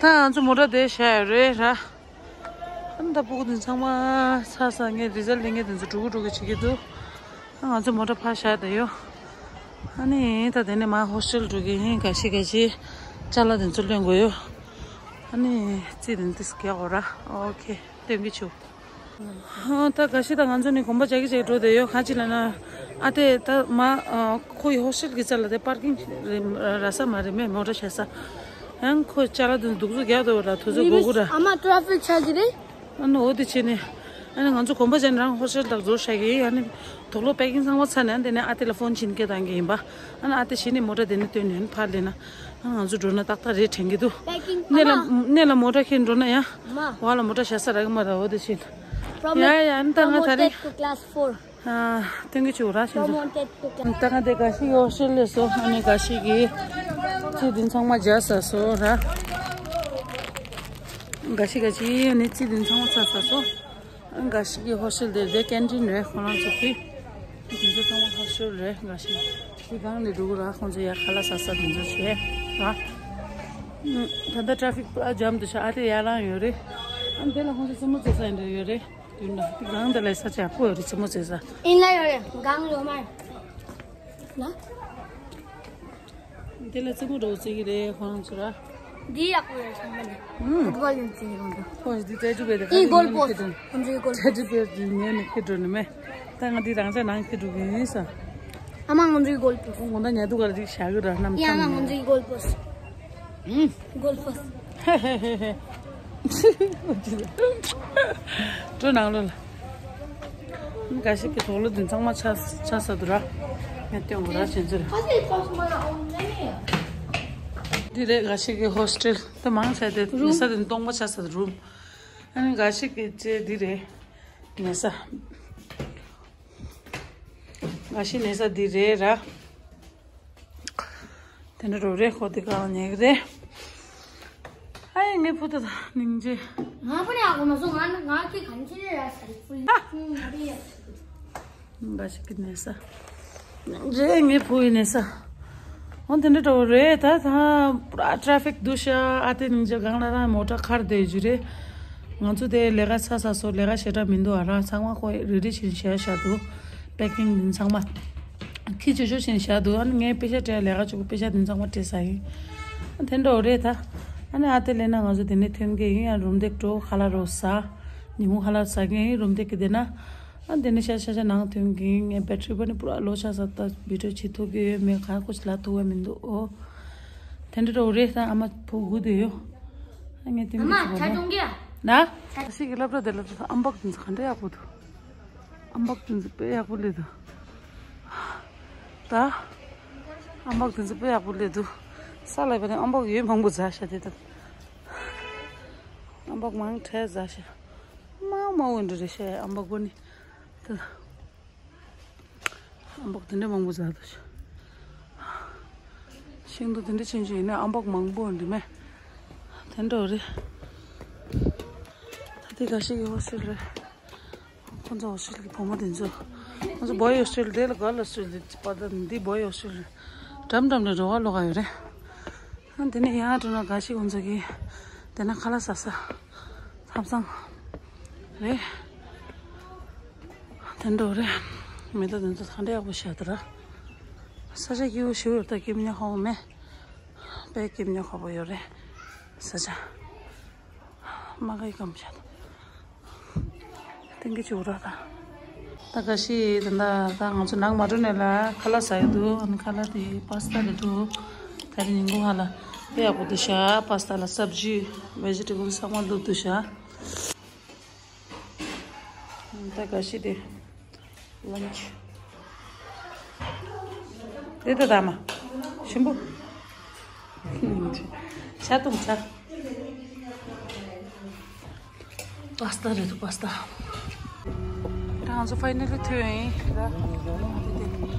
ད་ང་ཚོ་མོ་ཊ་དེ་བཞག་ཡོད་རེད་ར། ཨ་ནི་ད་སྤུ་གུ་དེ་ཚང་མ་ཚར་ས། ངས་རི་ཛལ་ལེན་མཁན་དེ་ཚོ་འགྲོ་གི་འགྲོ་གི་བྱེད་ཀྱི་འདུག་ཨ་ང་ཚོ་མོ་ཊ་ཕར་བཞག་བསྡད་ཡོད། ཨ་ནི་ད་དེ་ནས་མར་ཧོ་སི་ཊེལ་འགྲོ་གི་ཡིན། འགའ་ཤས་འགའ་ཤས་ཅ་ལག་དེ་ཚོ་ལེན་དགོས་ཡོད། ཨ་ནི་རྩིས་དེ་འདི་རྒྱག་དགོས་ར། ཨོ་ཁེ། སྟོན་གྱི་བྱུང་། ཨ་ད་འགའ་ཤས་ད་ང་ཚོ་ནི་གོམ་པ་རྒྱག་གི་རྒྱག་གི་འགྲོ་བསྡད་ཡོད། ག་ཅི་ལབ་ན། ཨ་དེ་ད་མ་ཨ་ཁོ་ཡི་ཧོ་སི་ཊེལ་གྱི་རྩ་ལ་དེ་པར་ཀིང་རེད་ར་ས་མ་རེད། མེད་མོ་ཊ་བཞག་ས། ཡང་ཁོ་ཅ་ལག་དེ་འདུག་ཚོ་རྒྱག་འདུག་ར། དུས་ཚོད་འགོར་གི་ར། ཨ་མ་ཊ་ཕིག་ཆགས་ཀྱི་རེད། ཨ་ནི་འོ་དེ་བྱས་ནས། ཨ་ནི་ང་ཚོ་གོམ་པ་བྱས་ནས་རང་ཧོ་སི་ཊེལ་དང་འཛུལ་བཞག་གི་ཡིན། ཨ་ནི་དུག་ལོག་པེ་ཀིང་ཚང་མ་ཚར་ནས་དེ་ནས་ཨ་དེ་ལ་ཕོན་བྱིན་སྐད་བཏང་གི་ཡིན་པ། ཨ་ནི་ཨ་དེ་བྱས་ནས་མོ་ཊ་དེ་ནས་བཏོན་ནས་ཨ་ནི་ཕར་ལེན་ན། ཨ་ང་ཚོ་འགྲོ་ན་ཏག་ཏག་རེད་དྲན་གྱི་འདུག་པེ་ཀིང་གནས་ལ་ཨ་མ། གནས་ལ་མོ་ཊ་ཁྱེར་འགྲོ་ན་ཡང་། མ། འོག་ལ་མོ་ཊ་བཞག་ས་རག་གི་མ་རེད། འོ་དེ་བྱས། ཡ་ཡ། ཨ་ནི་ད་ང་ད་རེས། Promoted to class four. ཨ་སྟོན་གྱི་བྱུང་ར་ཞེས་སོ། Promoted to class. ད་ང་དེ་འགའ་ཤས་ཀྱི་ཧོ་སི་ཊེལ་ལས་སོ། ཨ་ནི་འགའ་ཤས་ཀྱི་རྩིས་དེ་ཚང་མ་བརྒྱབ་ཚར་སོང་ར། འགའ་ཤས་འགའ་ཤས་ཀྱི་ཨ་ནི་རྩིས་དེ་ཚང་མ་ཚར་ཚར་སོང་། ཨ་འགའ་ཤས་ཀྱི་ཧོ་སི་ཊེལ་དེ་དེ་ཀེན་ཊིན་རེད། ཁོ་རང་ཚོ་གི་དེ་ཚོ་ཚང་མ་ཧོ་སི་ཊེལ་རེད། འགའ་ཤས་དེ་སྒང་ནས་འགྲོ་གི་ར། ཁོང་ཚོ་ཡར་ཁ་ལག་ཟ་ས་དེ་ཚོ་བྱས་ར། ཨ་ད་ལྟ་ཊ་ཕིག་པུ་ར་ཇམ་དུ་ཤ། ཨ་དེ་ཡར་ལངས་ཡོད་རེད། ཨ་དེ་ལ་ཁོང་ཚོ་རྩེད་མོ་རྩེ་ས་ཡིན་འདྲ་ཡོད་རེད། དེ་ན་དེ་སྒང་དེ་ལ་ས་ཆ་ཡག་པོ་ཡོད་རེད། རྩེད་མོ་རྩེ་ས། ཨིན་ལ་ཡོད་རེད། སྒང་ཡོད་མ་རེད་ན། དེ་ལ་རྩེད་མོ་འདྲ་བོ་རྩེ་གི་རེད་ཁོ་རང་ཚོ་ར། འདི་ཡག་པོ་རེད་ཚང་མ་ནས། ཧུམ། ཕུཊ་བོལ་ཡང་རྩེ་གི་རེད་ཁོང་ཚོ། ཁོ་འདི་ཏྲེ་ཌི་བེར་དེ་ཨི་གོལ་པོ་སི། ཁོང་ཚོའི་གོལ་པོ་སི། ཏྲེ་ཌི་བེར་དེ་ངས་ནས་ཁྱེར་འགྲོ་ནི་མེད། ད་ང་འདི་རང་ཅག་ནང་ཁྱེར་འགྲོ་གི་ཡིན་ས། ཨ་མ་ང་ཚོའི་གོལ་པོ་སི། ཁོང་ད་ཉལ་འདུག་ག་རེ་ཞག་གི་ར་ནམ། ཡ་ཨ་མ་ང་ཚོའི་གོལ་པོ་སི། ཧུམ། གོལ་པོ་སི། འགྲོ་ནང་ལོགས་ལ། འགའ་ཤས་ཀྱི་དུག་ལོག་འདི་ཚང་མ་ཆགས་ཆགས་ཚར་འདུག་ར། ངས་སྟོན་དགོས་ར་བྱས་ཚུལ། འདི་རེད་འགའ་ཤས་ཀྱི་ཧོ་སི་ཊེལ། ད་མང་ཆེ་དེ་ཉལ་ས་དེ་སྟོང་པ་ཆགས་ཚར་འདུག་རུམ། ཨ་ནི་འགའ་ཤས་ཀྱི་ཅེ་འདི་རེད། ཉལ་ས། འགའ་ཤས་ཉལ་ས་འདི་རེད་ར། དེ་འདྲ་རོ་རེ་ཁོ་དེ་ག་ལ་ཉལ་གི་རེད། ཨ་ཡེ་ངའི་བུ་དེ་དང་སྙིང་རྗེ། ང་པ་ནས་ཨ་གོ་མ་སོང་། ང་ང་ཁྱི་གང་ཆེ་རེད་ར་ས་རེད་ཕུལ། ཨ་ང་པ་ཡ། འགའ་ཤས་ཀྱི་ཉལ་ས། སྙིང་རྗེ་ངའི་བུ་ཡི་ཉལ་ས། འོ་དེ་འདྲ་འདྲ་བོ་རེད། ད་ད་པུ་ར་ཊ་ཕིག་འདུག་ཤག་ཨ་དེ་སྙིང་རྗེ། སྒང་ལ་རང་མོ་ཊ་ཁར་བསྡད་རྒྱུ་རེད། ང་ཚོ་དེ་ལས་ཀ་ཚར་ཚར་སོང་། ལས་ཀ་ཞེ་དྲག་མི་འདུག་ཨ་ར། ཚང་མ་ཁོ་རེ་ཌི་བྱས་བཞག་བཞག་འདུག་པེ་ཀིང་འདི་ཚང་མ། ཁྱི་ཆོ་ཆོ་བྱས་བཞག་འདུག་ཨ་ནི་ངས་པེ་ཤ་སྤྲད། ལས་ཀ་བྱེད་དགོས། པེ་ཤ་འདི་ཚང་མ་སྤྲད་ཚར་ཡིན། ཨ་དེ་འདྲ་བོ་རེད་ད། ཨ་ནི་ཨ་དེ་ལས་ན་ང་ཚོ་དེ་ནས་ཐོན་གི་ཡིན། ཡང་རུམ་བཏེག་འགྲོ། ཁ་ལག་རོ་ཟ། ཉིན་གུང་ཁ་ལག་ཟ་གི་ཡིན་རུམ་བཏེག་གི་བསྡད་ན། ཨ་དེ་ནས་ཤ་ཤ་ཤ་ནང་ཐོན་གི་ཡིན། ངའི་བེ་ཊི་རི་པ་ནི་པུ་ར་ལོ་ཆགས་ས། ད་བི་ཌི་ཡོ་བྱེད་ཐུབ་ཀྱི་ཡོད་མེད་ག་ཁོ་ཅི་ལབ་ཐུབ་ཀྱི་མི་འདུག་ཨོ། དེ་འདྲ་འདྲ་བོ་རེད་ད། ཨ་མ་བུ་སྒུག་བསྡད་ཡོད། ཨ་ངས་དེ་མི་ཨ་མ་བྱེད་ཆ་པ་ཅུང་གི་ཡ། ན། ཨ་ཤི་གི་སློབ་གྲྭ་དེ་ལ་ད་ཨམ་སྦག་དེ་ཚོ་ག་འདྲ་ཡག་པོ་འདུག་ཨམ་སྦག་དེ་ཚོ་དཔེ་ཡག་པོ་སླེབས་འདུག་ད་ཨམ་སྦག་དེ་ཚོ་དཔེ་ཡག་པོ་སླེབས་འདུག་ས་ལ་བས་ནས་ཨམ་སྦག་ཡོད་མང་པོ་ཟ་ཤ་དེ་ད། ཨམ་སྦག་མང་དྲགས་ཟ་ཤ། མང་མང་བོ་འདྲ་རེད་ཤ། ཨམ་སྦག་པོ་ནི་ད། ཨམ་སྦག་དེ་འདྲ་མང་པོ་ཟ་འདུག་ཤིང་སྡོང་དེ་འདྲ་ཆུང་ཆུང་ཡིན་ན་ཨམ་སྦག་མང་པོ་འདྲ་མེད། དེ་འདྲ་རེད། ད་དེ་འགའ་ཤས་ཀྱི་ཧོ་སི་ཊེལ་རེད། ཁོང་ཚོ་ཧོ་སི་ཊེལ་གྱི་བུ་མོ་དེ་ཚོ། ཁོང་ཚོ་བོའི་ཧོ་སི་ཊེལ་དེ་ལ་གརལ་ཧོ་སི་ཊེལ་དེ་པ་ད་འདི་བོའི་ཧོ་སི་ཊེལ་རེད། འགྲམ་འགྲམ་ནས་རོ་བ་ལོག་ག་ཡོད་རེད། ཨ་དེ་ནས་ཡང་འགྲོ་ན་འགའ་ཤས་ཁོང་ཚོ་གི་དེ་ན་ཁ་ལག་ཟ་ས་ཐབ་ཚང་རེད། དེ་འདྲ་རེད། མེ་ཏོག་དེ་ཚོ་ཐང་འདྲ་ཡག་པོ་བཞག་འདུག་ར། ས་ཆ་སྐྱིད་པོ་ཞེ་པོ་ཡོད་ད། སྐྱིད་མ་ཉག་ཧོང་མེད། དཔེ་སྐྱིད་ཉོ་ཁག་པོ་ཡོད་རེད། ས་ཆ། མ་གི་གམ་ཆ། ཏིང་གི་ཅུ་ར་ད། ད་ག་ཤི་ད་ད་ད་ང་ཚོ་ནང་མ་འགྲོ་ནས་ལ་ཁ་ལག་ཟ་ཡི་འདུག་ཨ་ནི་ཁ་ལག་དེ་པ་སི་ཏ་རེད་འདུག་ད་རིང་ཉིན་གུང་ཧ་ལ་དཔེ་ཡག་པོ་འདུག་ཤག་པ་སི་ཏ་ལ་སབ་ཇི་ཝེ་ཇི་ཊེ་བལ་ཚང་མ་བླུགས་འདུག་ཤག་ད་ག་ཤི་དེ། ལམ་ཆུ། དེ་ད་ད་མ། ཞིམ་པོ། ཤ་དུང་ཆ། པ་སི་ཏ་རེད་འདུག་པ་སི་ཏ། ད་ང་ཚོ་ཕའི་ནལ་ལི་ཐོན་ཡིན་ར། དེ་དེ།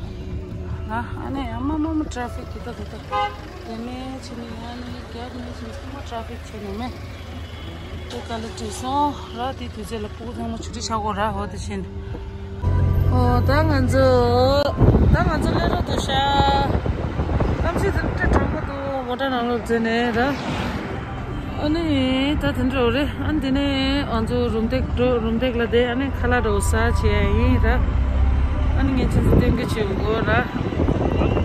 ང་ཨ་ནི་ཡང་མ་མ་མ་ཊ་ཕིག་དེ་ད་དེ་ད། དེ་ནས་ཕྱི་ནས་ཨ་ནི་གེབ་ནས་ཕྱི་ནས་ཚང་མ་ཊ་ཕིག་ཆེ་ནས་མེད། དེ་ག་ལ་བྲིས་སོང་ར། དེ་དུས་ཚོད་ལ་ཕྲུ་གུ་ཚང་མ་ཆུ་ཊི་ཆགས་གོ་ར། འོ་དེ་བཞིན། ཨོ་ད་ང་ཚོ་ད་ང་ཚོ་སླེབས་རོགས་འདུག་ཤག་གནམ་གཤིས་དེ་འདྲ་གྲང་མོ་འདུག་མོ་ཊ་ནང་ལོགས་འཛུལ་ནས་ར། ཨ་ནི་ད་དེ་འདྲ་རེད། ཨ་ནི་དེ་ནས་ང་ཚོ་རུམ་བཏེག་འགྲོ། རུམ་བཏེག་ལ་དེ་ཨ་ནི་ཁ་ལག་འདྲ་བོ་ཟ་བྱས་ཡིན་ར། ཨ་ནི་ངས་ཁྱེད་ཚོ་སྟོན་གི་བྱེད་དགོས་ར།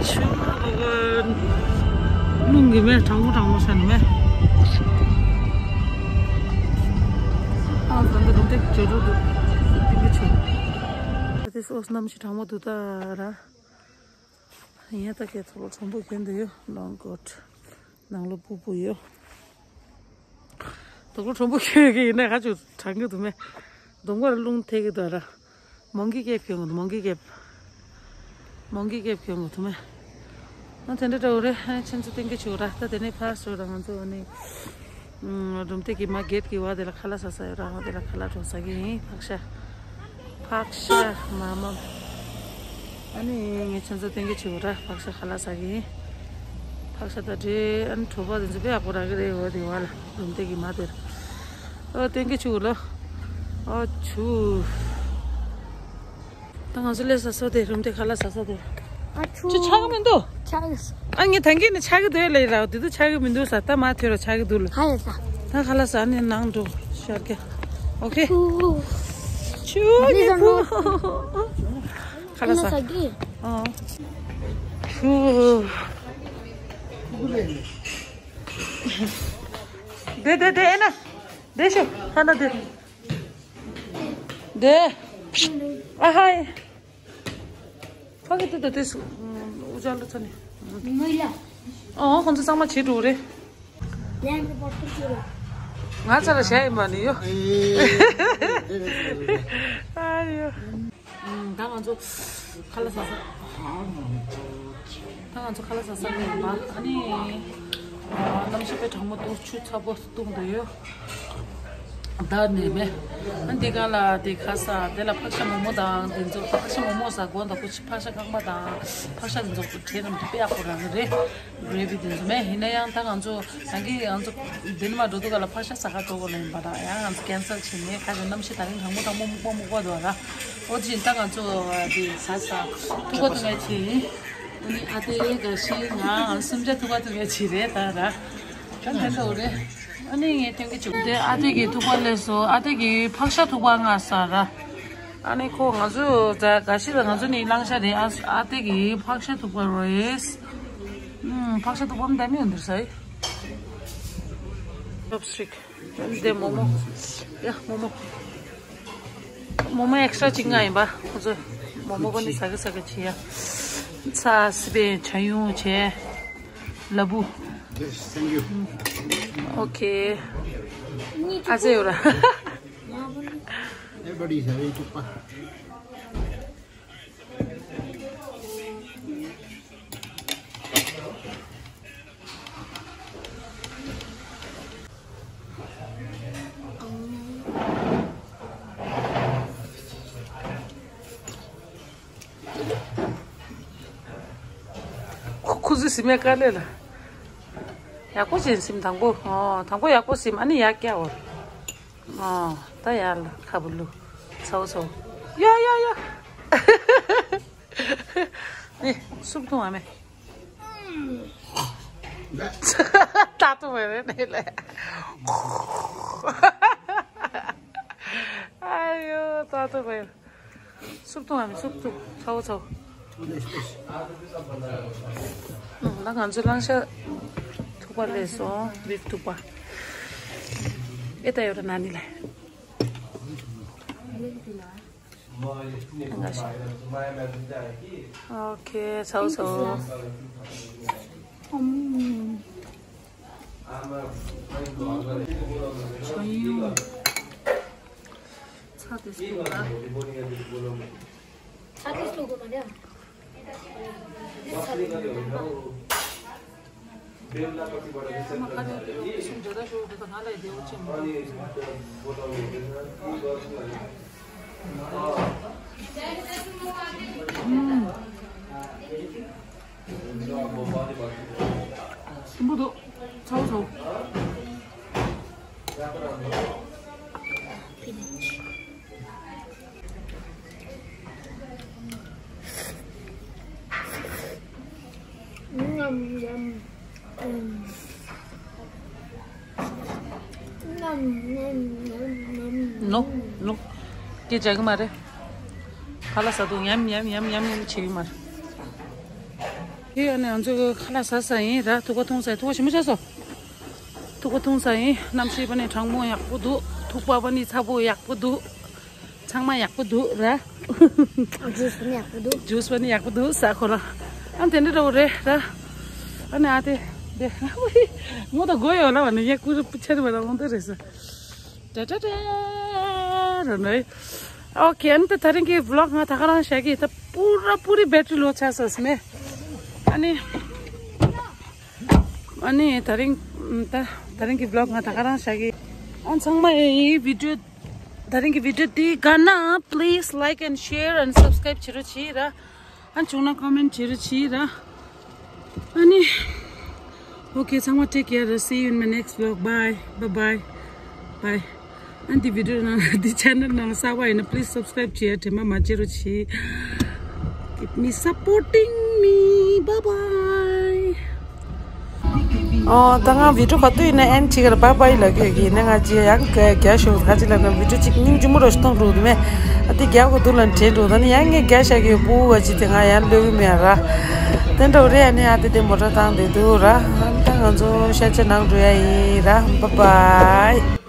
ཆུ་རླུང་གི་མེ་གྲང་མོ་གྲང་མོ་ཤར་ནི་མེ། ཨ་ཟ་འདི་རུམ་བཏེག་བྱེད་འགྲོ་འདུག་སྟོན་གི་བྱེད། ད་དེ་སོ་སོ་གནམ་གཤིས་གྲང་མོ་འདུག་ད་ར། ཡིན་ད་གས་དོག་ལོ་གྲོང་པོ་གྱོན་དུ་ཡོད། ལོང་ཀོ་ཊི་ནང་ལོ་སྤུ་སྤུ་ཡོད། དོག་ལོ་གྲོང་པོ་གྱོན་གི་ཡིན་ན་ཧ་ཅང་གྲང་གི་འདུག་མེ། གདོང་པར་རླུང་ཐེག་གི་འདུག་ར། མོང་གི་ཀེབ་གྱོན་གི་འདུག་མོང་གི་ཀེབ། མོང་གི་ཀེབ་གྱོན་གི་འདུག་མེ། ཨ་དེ་འདྲ་འདྲ་བོ་རེད། ཨ་ཁྱེད་ཚོ་སྟོན་གི་བྱེད་དགོས་ར། ད་དེ་ནས་ཕར་ཚུར་ར་ང་ཚོ་ཨ་ནི། ཨུམ། རུམ་བཏེག་གི་མ་གེད་གི་བར་དེ་ལ་ཁ་ལག་ཟ་ས་ཡོད་ར། འོ་དེ་ལ་ཁ་ལག་འདྲ་བོ་ཟ་གི་ཡིན། ཕག་ཤ། ཕག་ཤ་མ་མ། ཨ་ནི་ངས་ཁྱེད་ཚོ་སྟོན་གི་བྱེད་དགོས་ར། ཕག་ཤ་ཁ་ལག་ཟ་གི་ཡིན། ཕག་ཤ་དང་འབྲས། ཨ་ནི་གྲོ་པ་དེ་ཚོ་དཔེ་ཡག་པོ་རག་གི་རེད། འོ་དེ་བ་ལ་རུམ་བཏེག་གི་མ་དེར། ཨོ་སྟོན་གི་བྱེད་དགོས་ལོ། ཨོ་ཆུ། ད་ང་ཚོ་སླེབས་ས་སོ་དེ། རུམ་བཏེག་ཁ་ལག་ཟ་ས་དེ། ཨ་ཆུ། ཆུ་ཆགས་གི་མི་འདུག་ཆགས་གི་སོ། ཨ་ངས་ད་གིན་ནས་ཆགས་གི་འདུག་ལབ་ཡིན་ར། དེ་དུས་ཆགས་གི་མི་འདུག་ཟེར། ད་མ་ཐོས་ར་ཆགས་གི་འདུག་ལ། ཧ་ཡོད་ད། ད་ཁ་ལག་ཟ་ནས་ནང་འགྲོ་ཤར་གི། ཨོ་ཁེ། ཆུ། ཆུ་ནི་ཕུ། ཁ་ལག་ཟ། ཨ་ཆུ། དེ་དེ་དེ་ཨེ་ན། དེ་ཤོ་ཧ་ན་དེ། དེ། ཨ་ཧའི། ཕ་གི་ཏི་ཏ་ཏི་སུ། འུ་ཅག་ལ་ཚ་ནི། ངོས་ལ། ཨོ་ཁོང་ཚོ་གཙང་མ་བྱེད་འགྲོ་རེད། ལན་རི་པོར་ཏི་བྱེད་རོགས། ང་ཚ་ལ་བྱ་ཡིན་པ་ནི་ཡོ། ཨ་ཡོ། ད་ང་ཚོ་ཁ་ལག་ཟ་ས། ད་ང་ཚོ་ཁ་ལག་ཟ་ས་ལ་ཡིན་པ། ཨ་ནི། གནམ་གཤིས་དཔེ་གྲང་མོ་འདུག་ཆུ་ཚ་པོ། བཏུང་དུ་ཡོད། ད་ནས་མེད། ཨ་འདི་ག་ལ་དེ་ཁ་ས་དེ་ལ་ཕག་ཤ་མོག་མོག་དང་དེ་ཚོ། ཕག་ཤ་མོག་མོག་ཟ་དགོས་འདུག་ཕག་ཤ་རྐང་པ་དང་ཕག་ཤ་དེ་ཚོ་བྲེལ་ནམ་དཔེ་ཡག་པོ་རག་གི་རེད། གྷི་རེ་བི་དེ་ཚོ་མེད། ཡིན་ན་ཡང་ད་ང་ཚོ་ད་གིན་ང་ཚོ་དེ་ནས་མ་འགྲོ་དུས་ག་ལ་ཕག་ཤ་ཟ་ག་འགྲོ་དགོས་ལ་ཡིན་པ་དང་། ཡང་ང་ཚོ་ཀེན་སལ་བྱས་ནས། ཁ་ཅིག་གནམ་གཤིས་ད་རིང་གྲང་མོ་གྲང་མོ་སྨུག་པ་སྨུག་པ་འདུག་ར། འོ་དེ་བཞིན་ད་ང་ཚོ་དེ་ཟ་ས་ཐུག་པ་འཐུང་ཡ་བྱས་ཡིན། ཨ་ནི་ཨ་ཏེ་ག་ཤི་ང་གསུམ་ཆ་ཐུག་པ་འཐུང་ཡ་བྱས་རེད་ད་ར། ད་དེ་འདྲ་རེད། ཨ་ནི་ངས་སྟོན་གི་བྱུང་། དེ་ཨ་ཏེ་གི་ཐུག་པ་སླེབས་སོང་། ཨ་ཏེ་གི་ཕག་ཤ་ཐུག་པ་མངགས་སོང་ར། ཨ་ནི་ཁོ་ང་ཚོ་ད་ག་ཤི་ད་ང་ཚོ་ནི་བླང་བྱ་རེད། ཨ་ཨ་ཏེ་གི་ཕག་ཤ་ཐུག་པ་རེད། ཨུམ། ཕག་ཤ་ཐུག་པ་མི་འདྲ་མི་འདུག་ས་ཡི། ཅོབ་སི་ཊིག་དེ་མོག་མོག་ཡ་མོག་མོག་མོག་མོག་ཨེག་སི་ཊྲ་གཅིག་མངགས་ཡིན་པ། ཁོ་ཚོས་མོག་མོག་པ་ནི་ཟ་གི་ཟ་གི་བྱེད་ཡ། ཚ་སི་པན་ཆ་ཡུང་བྱས། ལ་བུ། Yes, thank you. ཨོ་ཁེ། ཨ་ཙེ་ཡོད་ར། Everybody is having tukpa. ཁོ་ཁོ་ཚོའི་སིམ་མེ་དཀའ་ལས་ལ། ཡག་པོ་བྱས་སིམ་དང་པོ། ཨོ་དང་པོ་ཡག་པོ་སིམ། ཨ་ནི་ཡར་བཀྱག་འོ། ཨོ་ད་ཡར་ལ་ཁ་བུ་ལུ། ཚ་བོ་ཚ་བོ། ཡ་ཡ་ཡ། ནི་སུབ་འཐུང་བ་མེད། ད་འཐུང་བ་མེད་ནི་ལས། ཨ་ཡོ་ད་འཐུང་བ་མེད། སུབ་འཐུང་བ་མེད། སུབ་འཐུང་། ཚ་བོ་ཚ་བོ། ད་ང་ཚོ་བླང་བྱ། པ་རེད་སོང་། བིབ་ཐུག་པ། ཨེ་ད་ཡོད་ར་ན་ནི་ལ། ཨོ་ཁེ། ཚའོ་ཚའོ། ཨམ། ཆོ་ཡིན། ཚ་དེ་སུ་ར། ཚ་དེ་སུ་གོ་མ་རེད། ཞིམ་པོ་འདུག་ཚའོ་ཚའོ། ནོ་ནོ། སྐད་རྒྱག་གི་མ་རེད། ཁ་ལག་ཟ་དུས་ཉམས་ཉམས་ཉམས་ཉམས་ཉམས་བྱེད་ཀྱི་མ་རེད། ཨེ་ཨ་ནི་ང་ཚོ་ཁ་ལག་ཟ་ས་ཡིན་ར། ཐུག་པ་འཐུང་ས་ཡིན། ཐུག་པ་ཞིམ་པོ་བྱས་སོང་། ཐུག་པ་འཐུང་ས་ཡིན། གནམ་གཤིས་པ་ནི་གྲང་མོ་ཡག་པོ་འདུག་ཐུག་པ་པ་ནི་ཚ་པོ་ཡག་པོ་འདུག་ཚང་མ་ཡག་པོ་འདུག་ར། ཇུས་པ་ནི་ཡག་པོ་འདུག་ཇུས་པ་ནི་ཡག་པོ་འདུག་ས་ཁོ་རང་། ཨ་དེ་འདྲ་འདྲ་བོ་རེད་ར། ཨ་ནི་ཨ་དེ་དེ་མོ་ད་དགོས་ཡོད་ལ་བ་ནི་ཡ་ཀུ་རུ་ཆ་རི་བ་ལ་འོང་དེ་རེད་ས། ཏྲ་ཏྲ་ཏྲ་ར་ནི། ཨོ་ཁེ། ཨ་ནི་ད་ད་རིང་གི་ཝི་ལོག་ང་ད་ག་རང་བཞག་གི། ད་པུ་ར་པུ་རི་བེ་ཊི་རི་ལོ་ཆགས་སོང་ཟེར་མེད། ཨ་ནི། ཨ་ནི་ད་རིང་ད་ད་རིང་གི་ཝི་ལོག་ང་ད་ག་རང་བཞག་གི། ཨ་ཚང་མ་ཡི་བི་ཌི་ཡོ་ད་རིང་གི་བི་ཌི་ཡོ་འདི་དགའ་ན་please like and share and subscribe བྱེད་རོགས་བྱེད་ར། ཨ་བྱུང་ན་ཀོ་མེན་ཊི་བྱེད་རོགས་བྱེད་ར། ཨ་ནི། Okay, ཚང་མ་take care. See you in my next vlog. Bye. Bye bye. Bye. ཨ་འདི་བི་ཌི་ཡོ་ནང་འདི་ཆེ་ནལ་ནང་གསར་པ་ཡིན་ན་please subscribe བྱེད་དྲན་པ་མ་བརྗེད་རོགས་བྱེད། Keep me supporting me. Bye bye. ཨོ་ད་ང་བི་ཌི་ཡོ་ག་དུས་ཡིན་ན་ཨེན་ཌི་བྱེད་ཀྱི་ར། bye bye ལབ་ཀྱི་ཡོད་ཀྱི། ཡིན་ན་ང་ཅི་ཡང་ག་རྒྱ་ཤོག་ག་ཅི་ལབ་ན་བི་ཌི་ཡོ་གཅིག་སྙིང་རྗེ་མོ་རོ་ཞིག་གཏོང་འགྲོ་འདུག་མེད། ཨ་དེ་རྒྱ་གོ་འདུག་ལ་དྲན་འགྲོ། ད་ནི་ཡང་ངས་རྒྱ་བཞག་གི་ཡོད། པུ་བ་ཅི་དེ་ང་ཡང་ལོས་གི་མེད་ར། དེ་འདྲ་བོ་རེད། ཨ་ནི་ཨ་དེ་དེ་མོ་ཊ་བཏང་བསྡད་འདུག་ར། ཨ་ད་ང་ཚོ་ཤ་ཆ་ནང་འགྲོ་ཡ་ཡིན་ར། bye bye.